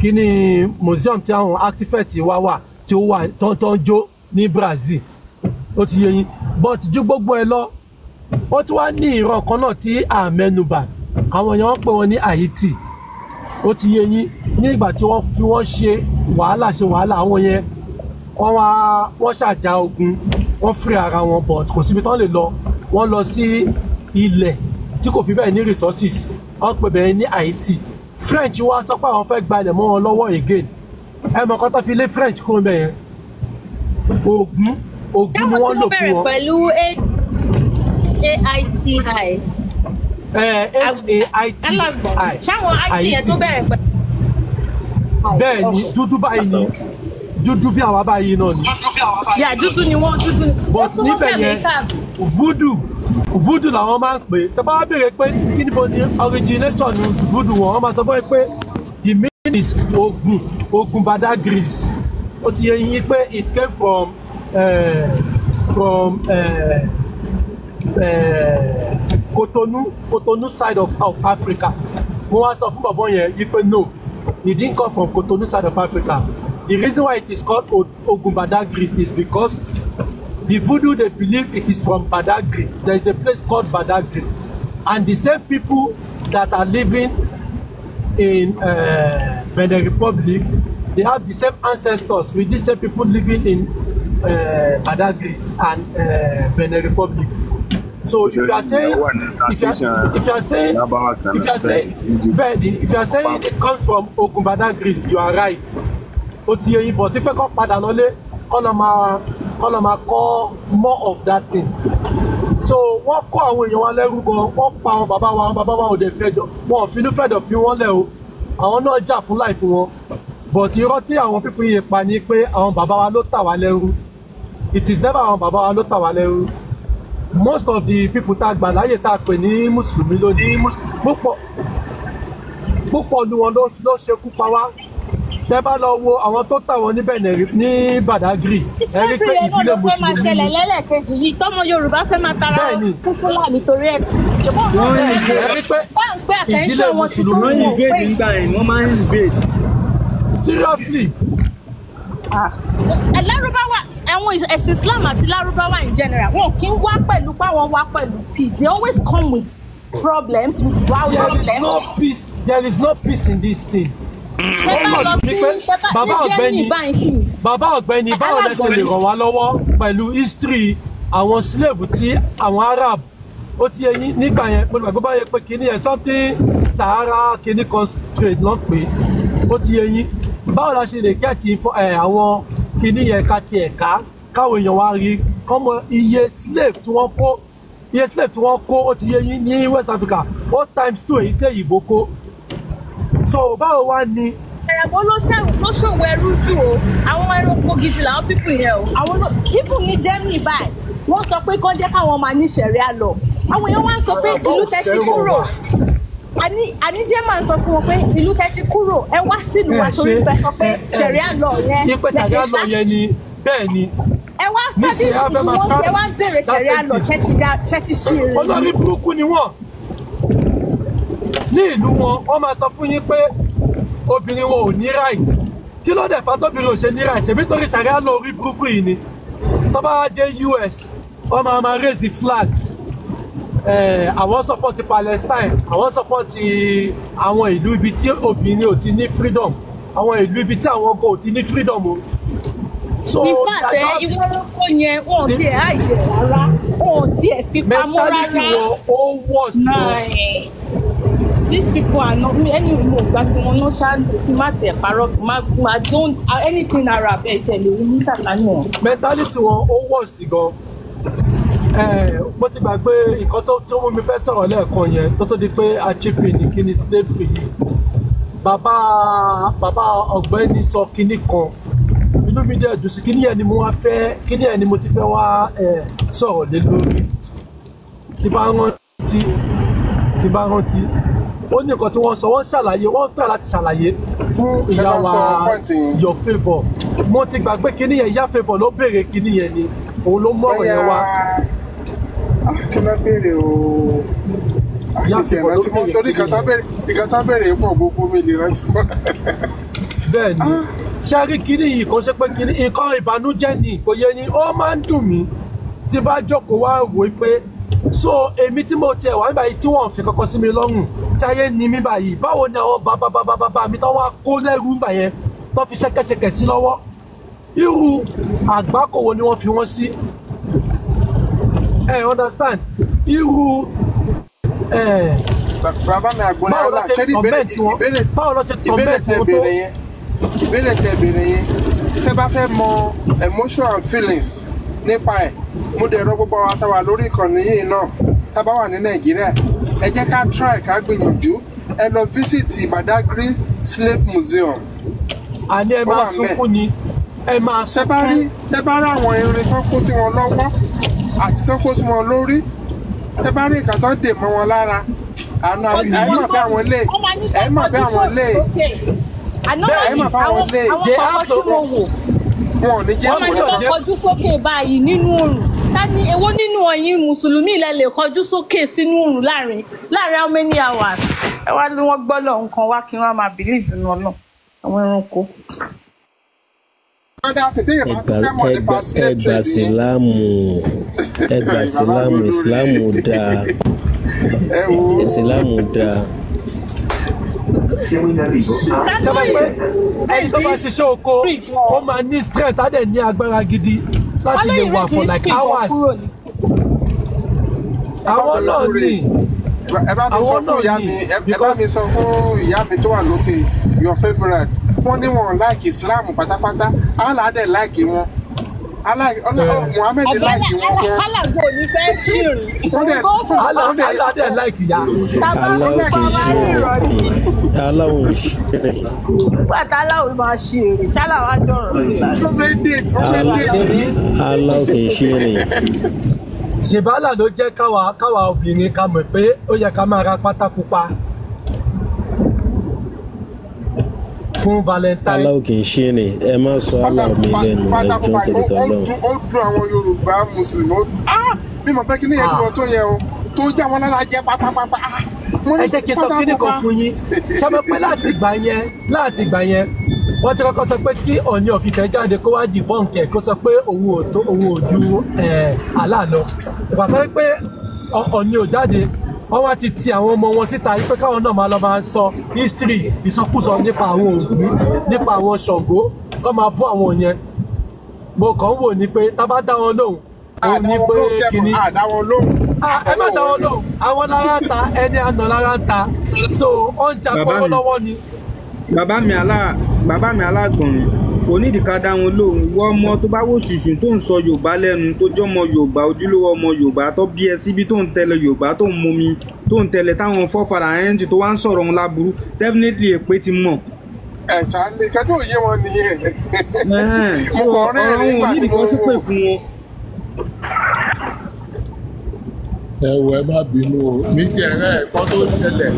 kíní museum tí àwọn artifact wa wà, tí ó wà tó ń jó ní Brazil. Ó ti yé yín, but ju gbogbo ẹ lọ, ó tún wá ní ìran kan náà tí a mẹ́nubà, àwọn èèyàn ń pè wọ́n ní Haiti. Ó ti yé yín, ní ìgbà tí wọ́n fi wọ́n ṣe wàhálà ṣe wàhálà, àwọn yẹn wọ́n wá wọ́n ṣàjà ogun, wọ́n free ara wọn, but kò síbi tán lè lọ. Wọ́n lọ sí ilẹ̀ tí kò fi bẹ́ẹ̀ ní resources, wọ́n pè bẹ́ẹ̀ ní Haiti. French wá sọ pé àwọn fẹ́ gba ilẹ̀ mọ́ wọn lọ́wọ́ again. Ẹ mọ̀ kọ́ tó fi lé French kúrò bẹ́ẹ̀ yẹn, Ògún ni Táwọn wọ́n tí lò wọ́n fún bẹ̀rẹ̀ wọn. pẹ̀lú Haiti. Haiti. Alágbọ̀n. Ṣáwọn IT yẹn Haiti tó bẹ̀rẹ̀ pẹ̀lú. Bẹ́ẹ̀ ni, dúdú báyìí ni, dúdú bí àwa báyìí náà ni. Yà, dúdú ni wọ́n, dúdú ni. But Ó súnmọ́ níbẹ̀ yẹn, Amẹ́ríkà. voodoo làwọn máa ń pè é. Tó bá wá béèrè pé kí ni bo ni origination voodoo wọn, wọ́n máa sọ fún ẹ pé the meaning is Ogun, Ogun Badagry. Ó ti yé yín pé it came from Cotonou side of Africa. Mo wá sọ fún bọ̀bọ̀ yẹn yí pé no, it didn't come from Cotonou side of Africa. The reason why it is called Ogun Badagry is because the voodoo, they believe it is from Badagry. There is a place called Badagry, and the same people that are living in Benin Republic, they have the same ancestors with the same people living in Badagry and Benin Republic. So if you are saying Ìyẹn wà ní translation if you are saying Lárúbáwá kan if you are náà saying Egypt. Bẹ́ẹ̀ni, if you are saying it comes from Ogun Badagry, you are right. Ó ti yé yín, but pé kọ́ padà lọlé, kọ́ lọ máa kọ́ more of that thing. So wọ́n kó àwọn èèyàn wa lẹ́rú gan, wọ́n pa àwọn bàbá wa. Àwọn bàbá wa ò dẹ̀ fẹ́ dọ̀, wọn ò finú fẹ́dọ̀ fi wọ́n lẹ̀ o. Àwọn náà jà fún láì fún wọn, but irọ́ tí àwọn people yìí pa ni pé àwọn bàbá wa ló tà wá lẹ́rú. It is never àwọn bàbá wa ló tà wá lẹ́rú. Most of the people tá a gbà láyè tá a pè ní mùsùlùmí lónìí, púpọ̀ púpọ̀ nu wọn ló ṣekú pa wá. Tẹ́ bá lọ wo àwọn tó tà wọ́n ní Benin, ní Badagry, ẹ rí pé Slavery yẹn náà ìdílé ló fẹ́ máa mùsùlùmí ṣẹlẹ̀ ni. lẹ́lẹ́kejì yìí, tọ́mọ Yorùbá fẹ́ máa tara Bẹ́ẹ̀ni. fún Fúlàní torí ẹ̀sìn. Ṣùgbọ́n òun náà Wọ́n ló ń fẹ́ Ẹ rí pé bá ń pé ìdílé attention wọn sí tó mùsùlùmí Wọ́n wò invade pé nígbà yẹn, wọ́n máa ń invade. Seriously. Ẹ Lárúbáwá, àwọn ẹ̀sìn Islam àti Lárúbáwá in general, wọn kì í wá pẹ̀lú páwọn wá pẹ̀lú peace. They always come with problems, with There is problems. no peace, there is no peace in this thing. Tẹ bá lọ Ní sí pé tẹ bá bàbá ní Germany ọ̀gbẹ́ni, báyìí sí. bàbá ọ̀gbẹ́ni, báwo lẹ ṣe lè ràn wá lọ́wọ́ pẹ̀lú history àwọn slave tí àwọn Arab? Ó ti yé yín, nígbà yẹn mo gbàgbọ́ báyẹn pé kíní yẹn something Sahara kíní kan trade ló ń pè é. Ó ti yé yín, báwo la ṣe lè get àwọn kíní yẹn, ká tiẹ̀ ká káwọn èèyàn wá rí kọ́mọ iye slave tí wọ́n kó, iye slave tí wọ́n kó? Ó ti yé yín, ní West Africa, ó times two èyí tí èyìnbó kó. So báwo wá ni? Ẹ̀rẹ̀bó ló ṣòwò ẹrú jù o. Àwọn ẹranko gidi làwọn people yẹn o. Àwọn ló even ní Germany báyìí, wọ́n sọ pé kán jẹ́ káwọn máa ní Sharia law. Àwọn èèyàn wá ń sọ pé Bàbá ìlú ò tẹ́ ti fẹ́ràn kúrò, wa. àní German sọ fún wọn pé ìlú tẹ́ ti kúrò, ẹ wá sílùú Ẹ wa torí ṣe pé sọ pé ẹ ẹ ṣẹ̀ríà lọ yẹn kí pé lẹ ṣe ṣàríà lọ sá. yẹn ni, bẹ́ẹ̀ ni. Ẹ wá sá sí Nísìnyí á ìlú fẹ́ máa wọn, ká ẹ wá ń béèrè ṣẹ̀ríà lọ, lásẹ̀tì. ṣẹ́ ti ṣí eré ni. Olórí burúkú ni wọ́n. Ní ìlú wọn, wọ́n máa sọ fún yín pé obìnrin wọn ò ní right. Kí ló dẹ̀ fa tóbìnrin ò ṣe ní right? Ṣèbí torí ṣàríà lọ orí burúkú yìí ni. Tó bá dé US, wọ́n máa máa raise the flag. Àwọn support Palestine, àwọn support àwọn ìlú ibi tí obìnrin ò ti ní freedom, àwọn ìlú ibi tí àwọn ọkọ ò ti ní freedom o. So In they fact, are ẹ just ìwọ ẹranko yẹn, wọn ò the tiẹ̀ àìsẹ̀ rárá, wọn ò tiẹ̀ fi pamọ́ mentality rárá. wọn ó worst gan. Nine. These people are not me anyway. Mo gba tí wọn náà ṣáà kí má tiẹ̀ parọ́, kí má I don't anything Arab ẹ̀ tiẹ̀ lè rí ní sàkání wọn. Mentality wọn ó worst gan. Mo ti gbàgbé nǹkan tó mú mi fẹ́ sọ̀rọ̀ lẹ́ẹ̀kan yẹn tó di pé achipi ní kíní slavery yìí. Bàbá ọ̀gbẹ́ni sọ kíní kan, inú mi dẹ̀ dùn sí kíní yẹn ni mo wá fẹ́, kíní yẹn ni mo ti fẹ́ wá sọ̀rọ̀ lé lórí. Tí bá rántí, tí bá rántí, ó ní nǹkan tí wọ́n sọ, wọ́n ṣàlàyé, wọ́n tẹ̀ láti ṣàlàyé fún Ẹ ìyá bá wa sọ point yẹn. Your Favour. Mo ti gbàgbé kíní yẹn, ìyá Favour ló béèrè kíní yẹn ni, òun ló mú ọ̀rọ̀ Bóyá yẹn wá. Kí ló béèrè o? Ìyá Mi tiẹ̀ Favour ló rántí mọ́ béèrè torí kíní nǹkan tán yẹn. béèrè, nǹkan tán béèrè pọ̀, gbogbo mi lè rántí mọ́. Bẹ́ẹ̀ ni, ṣẹ́rí kíní yìí kò ṣe pé kíní nǹkan ìbànújẹ́ ni, kò yẹ yín, ó máa ń dùn mí tí bá jókòó wá wò ó pé so èmi tí mo tiẹ̀ wá nígbà yìí tí wọ́n fi kankan sí mi lọ́rùn tí ayé ni mí báyìí, báwo ni àwọn bàbá bàbá bàbá mi tó wá kó lẹ́rú nígbà yẹn tó fi ṣẹ́kẹ́ṣẹkẹ̀ sí lọ́wọ́, irú àgbákò wo ni wọ́n fi wọ́n sí? Ẹ understand irú ẹ Bàbá mi àgbọ̀nrín báwo ló Allah, ṣe ṣé rí ìbéèrè torment wọn, ìbéèrè báwo ló ṣe ìbéèrè torment tẹ wọn tó? béèrè yẹn, ìbéèrè tẹ béèrè yẹn, tẹ bá fẹ́ mọ emotion and feelings nípa ẹ̀, mo dẹ̀ rọ gbogbo àwọn táwa lórí ìkànnì yìí náà, tá a bá wà ní Nàìjíríà, ẹ jẹ́ ká try, ká gbìyànjú, ẹ lọ visit Badagry Slave Museum. Àní ẹ Ó máa wà ńbẹ̀. sunkún ni, ẹ máa Tẹ bá rí sunkún. Tẹ bá rí àwọn irin tó kó sí wọn lọ́wọ́ àti tó kó sí wọn lórí, tẹ bá rí nǹkan tó dè mọ́ wọn lára, àánú Kọjú ẹ wọn mọ̀ pé àwọn sóòrùn, ilé wọ́n máa ní ẹ kó mọ̀ pé kọjú àwọn sóòrùn ilé sókè. Àná Bẹ́ẹ̀ ẹ wọ́n ní mọ̀ pé àwọn àwọn ilé àwọn they kọ̀ọ̀kan have tí to mo wò, wọn ò ní wọ́n Jésù wọ́n máa ní gbọ́dọ̀ kó jẹ́ kọjú sókè báyìí nínú oòrùn. Ta ni èwo nínú ẹ̀yin mùsùlùmí ilẹ̀ lè kọjú sókè sínú oòrùn láàrin how many hours? Ẹ wá ní wọ́n gbọ́ lọ nǹkan wá kí wọ́n máa believe nínú Ọlọ́run, àwọn ẹranko. Ọ̀dà tètè yẹn bá Ẹgbà tún fẹ́ mọ̀ nípa ẹgbà slave ẹgbà trade yẹn. síláàmù, ẹgbà Bàbá mi síláàmù, olórí ìsìláàmù dáa, ẹ wo ìsìláàmù dáa. Ṣe mọ̀ pé ẹni tó bá ṣiṣẹ́ oko ó máa ní strength, á dẹ̀ ní agbára gidi láti lè Ọlọ́yin wà rẹ̀ kì for í like speak gan hours. kúrò ní. Ẹ bá Àwọn mi náà olórí ní ẹ bá mi sọ àwọn fún náà ìyá ní mi, ẹ bá mi because sọ fún ìyá mi tó wà lókè, your favourite, wọ́n ní wọn like Islam pátápátá, Allah dẹ̀ like wọn, Allah Muhammed Ọ̀gbẹ́ni like wọn gan. Alàgbò ò ní fẹ́ ṣìrìn. Wọ́n dẹ̀ Òun kò Allah wọ́n dẹ̀ Allah dẹ̀ like ìyá. Tàbá Aláwọ̀ wọ́n kì í like ṣe wọn. irọ́ ni. aláwọ̀ ń ṣe rìn. Pàtà aláwọ̀ máa ṣe èrè, ṣáláwọ̀ á jọ̀rọ̀ nígbà. Wọ́n fẹ́ date, wọ́n fẹ́ date. Aláwọ̀ kì í ṣe rìn. Ṣèbálà ló jẹ́ káwa obìnrin ká mọ̀ pé ó yẹ ká máa ra pátá pupa fún Valentine. Aláwọ̀ kì í ṣe rìn. Ẹ má sọ aláwọ̀ mi lẹ́nu, ẹ Pátá jọ̀ọ́ pupa nítorí ó tọ́lọ́run. dùn, ó dùn àwọn Yorùbá Mùsùlùmí, ó mi mọ̀ pé kí ni yẹn dùn ọ tó yẹn o, tó já wọn lára jẹ pátápátá. Mo ní Ẹ jẹ́ kí n sọ pátá kíní kan pupa. fún yín. Ṣé mo pé láti ìgbà yẹn wọ́n ti kọ́kọ́ sọ pé kí Ọọ̀ni of Ifẹ̀ jáde kó wá dìbọ́ǹkì ẹ̀, kó sọ pé òun ò tó, òun ò ju Allah lọ. Ìgbà tó yẹ pé Ọọ̀ni ò jáde, wọ́n wá ti ti àwọn ọmọ wọn síta pé káwọn náà máa lọ máa sọ history ìsọkúsọ nípa àwọn Ògún, nípa àwọn Ṣàngó, kó máa bú àwọn yẹn. Mo kàn ń wò ní pé tá bá dá wọn lóhùn, òun ní Àdáwọn pé lóhùn ṣẹ́gun, kíní. àdáwọn lóhùn. Ẹ má dá wọn lóhùn, àwọn lára ń ta, ẹni àná lára ń ta, so ó ń jà Bàbá pọ́wọ́ mi lọ́wọ́ ni. Bàbá mi alágbọ̀nrín, kò nídìí ká dá wọn lóhùn. Wọ́n ọmọ tó bá wò ṣùṣù tó ń sọ Yorùbá lẹ́nu, tó jọ́mọ Yorùbá, ojúlówó ọmọ Yorùbá tó bí ẹ síbi tó ń tẹ̀lé Yorùbá, tó ń mumi, tó ń tẹ̀lé táwọn fọ́fara ẹ̀ǹtì tó wá ń sọ̀rọ̀ wọn láburú, definitely èpè ti mọ̀. Ẹ̀sà nìkan tó yé wọn nìyẹn. Ẹ̀hẹ́n, Mo so kàn ọ̀rọ̀ rẹ́rìn wọn ò nígbà tí nídìí mo kan ṣépè fún wọn. Ẹ wò, ẹ má bínú o, mi jẹ́ ẹ̀rẹ́ ẹ̀kọ́ tó ń ṣẹlẹ̀,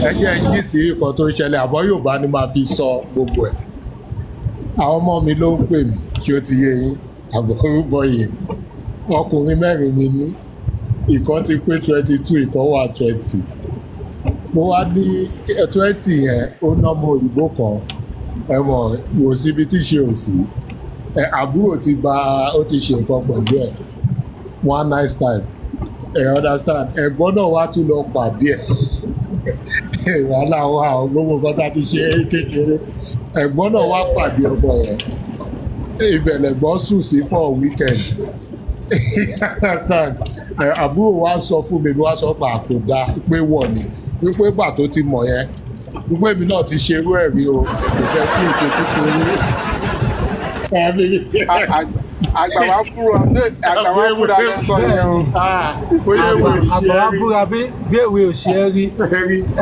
ẹ jẹ́ ń jí sí ẹ̀kọ́ tó ń ṣẹlẹ̀. Àbọ̀ Yorùbá ni màá fi sọ gbogbo ẹ̀. Àwọn ọmọ mi ló ń pè mí, ṣé ó ti yé yín? Àbọ̀rúbọ yìí, ọkùnrin mẹ́rin mi ní, ìkan ti pé 22, ìkan wà 20. Mo wá ní 20 yẹn, ó ná ọmọ òyìnbó kan. Ẹ mọ̀ wò síbi tí ṣe ò sí ẹ, àbúrò ti bá ó ti ṣe nǹkan pẹ̀lú ẹ̀ one nice time, ẹ understand? Ẹ̀gbọ́n náà wá tún lọ pàdé ẹ̀. Wàhálà wà ó, gbogbo nǹkan tá a ti ṣe kékeré. Ẹ̀gbọ́n náà wá pàdé ọmọ yẹn, ibẹ̀ lẹ̀gbọ́n sùn sí for weekend, you understand? Ẹ, àbúrò wa sọ fún mi, wá sọ pé àkódá pé wọ̀ ni wípé gbà tó ti mọ̀ yẹn, wípé èmi náà ti ṣerú ẹ̀ rí o, kò fẹ́ kí n ṣe kúkúrú. Àgbà wa búra, àgbà wa búra lẹ sọ yẹn o. Àgbà wa búra bí èwe ò ṣe é rí.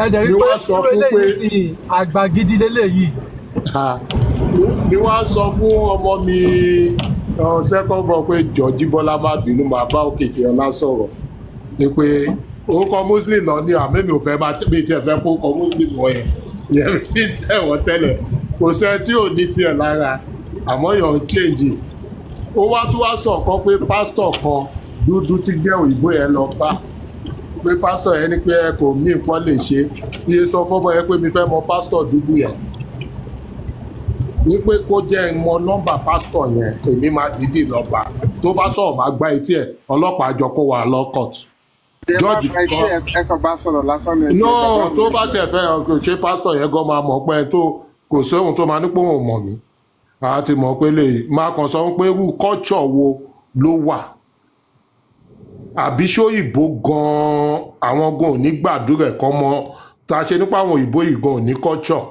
Ẹ dẹ̀ rí Ni pé wọ́n sọ irú fún pé eléyìí sì àgbà gidi leléyìí. Ni wọ́n sọ fún ọmọ mi second born pé jọ̀jí Bọ́lá má bínú, máa bá Òkìkí Ọlá sọ̀rọ̀ ni pé orúkọ Muslim lọ ní àmì mi ò fẹ́ máa mi tiẹ̀ fẹ́ kó orúkọ Muslim wọ̀ yẹn yẹn fi tẹ̀wọ́ tẹ́lẹ̀. Kò sẹ́ni tí ò ní tiẹ̀ lára, àmọ́ yàn ń change. Ó wá tún wá sọ kan pé pásítọ̀ kan dúdú tí gbẹ́ òyìnbó yẹn lọ bá, pé pásítọ̀ yẹn ní pé ẹ kò mí nǹkan lè ṣe. Iye sọ fọ́bọ̀ yẹn pé mi fẹ́ mọ pásítọ̀ dúdú yẹn, ní pé kó jẹ́ n mọ nọ́mbà pásítọ̀ yẹn, èmi máa dìídì lọ bá. Tó bá sọ̀rọ̀, máa gbá etí ẹ̀, ọlọ́pàá jọ kó wa lọ court. Ẹ má Judge gba etí kan ẹ, kàn bá sọ̀rọ̀ lásán ni, no bàbá mi. Tó bá tiẹ̀ fẹ́ kò ṣe pásítọ̀ yẹn gan máa mọ̀ pé tó kò sóhun tó máa ní pé òun mọ̀ mí, a ti mọ̀ pé lè máa kàn sọ pé irú culture wo ló wà, àbí ṣóyìnbó gan-an àwọn gan ò ní gbàdúrà ẹ̀kọ́ mọ́ tá a ṣe nípa àwọn òyìnbó yìí gan ò ní culture.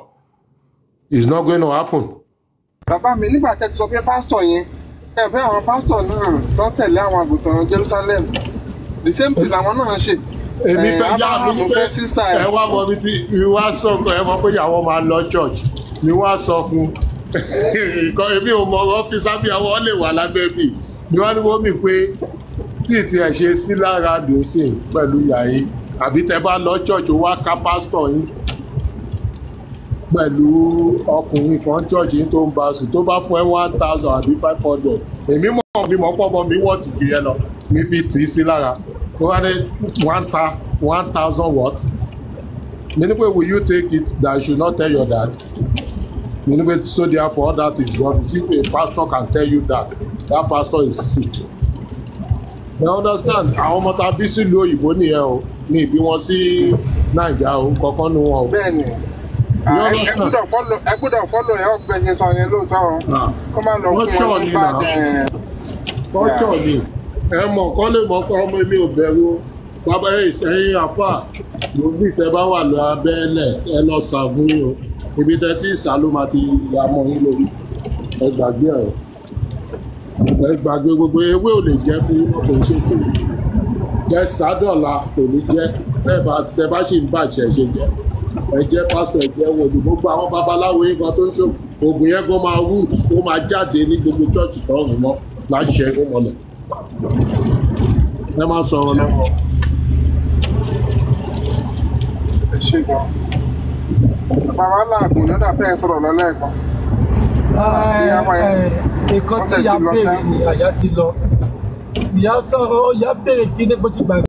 It's not going to happen. Bàbá mi, nígbà tẹ́ ti sọ pé pásítọ̀ yẹn, ẹ bẹ́ àwọn pásítọ̀ náà tó tẹ̀lé àwọn àgùntàn Jerusalem, the same thing làwọn náà ń ṣe. Èmi fẹ́ yá mi Abraham pé fẹ́ sísá ẹ ẹ̀. wá mọ mi tí mi wá sọ ẹ mọ pé ìyàwó máa lọ church, mi wá sọ fún nǹkan èmi ò mọ ọ́fíìsì àbí àwọn lè wà lábẹ́ mi ni wọ́n ní wọ́n mi pé tí tí ẹ ṣe sí lára dùn sí pẹ̀lú ìyá yín, àbí tẹ bá lọ church, ó wá ká pásítọ̀ yín pẹ̀lú ọkùnrin kan church yín tó ń bá sùn, tó bá fún ẹ 1,000 àbí 500, èmi mọ̀ mi mọ̀ pọ̀ mọ́ mi wọ́ọ̀tì jù yẹn lọ, mi fi tì í sí lára. Ó wá ní 1,000 what? Mi ní pé will you take it that you should not tell your dad? Mi ní pé so therefore that is God. If a pastor can tell you that, that pastor is sick, you understand? Àwọn ọmọ tá a bí sílùú òyìnbó nìyẹn o, ní ìbí wọn sí Naija o, kankan nu wọn o. Bẹ́ẹ̀ni. You Ẹ understand? gbọ́dọ̀ follow, ẹ gbọ́dọ̀ follow ẹ ọgbẹ́ ṣe sọ yẹn lóòótọ́ o, kó má lọ fún wọn Culture ní ni bad now. ẹ̀. Culture ni. Ẹ mọ̀ kọ́ lè mọ̀ pé ọmọ mi ò bẹ̀rù o. Bàbá ẹ̀ sẹ́yìn àfà gbòógì tẹ bá wà lọ abẹ́lẹ̀, ẹ lọ ṣàgùn yín o. Ibi tẹ tí ìsà ló máa ti ya mọ́ yín lórí. Ẹ gbàgbé ẹ̀ o. Ẹ gbàgbé gbogbo ewé ò lè jẹ́ fún yín mọ́, kò ń ṣètò. Jẹ́ sádọ̀la kò ní jẹ́. Tẹ bá sì ń bàjẹ́ ṣe jẹ́. Ẹ jẹ́ pásítọ̀, ẹ jẹ́ wòlíì, gbogbo àwọn babaláwo yín kan tó ń ṣe oògùn yẹn gan máa root, ó máa jáde ní gbogbo church tó ń rìn mọ́ láṣẹ irú mọ́lẹ̀. Ẹ máa sọ̀rọ̀ lọ. Ẹ ṣe gan. Bàbá wa làágùn ní dàbẹ́ ẹ̀ sọ̀rọ̀ lọ́lẹ́ẹ̀kan. Ìyá wa yẹn Nǹkan wọ́n tí tẹ̀ ìyá ti lọ ṣá. béèrè ni àyà ti lọ. Ìyá sọ̀rọ̀, ìyá béèrè kí ní bó ti gbàgbé.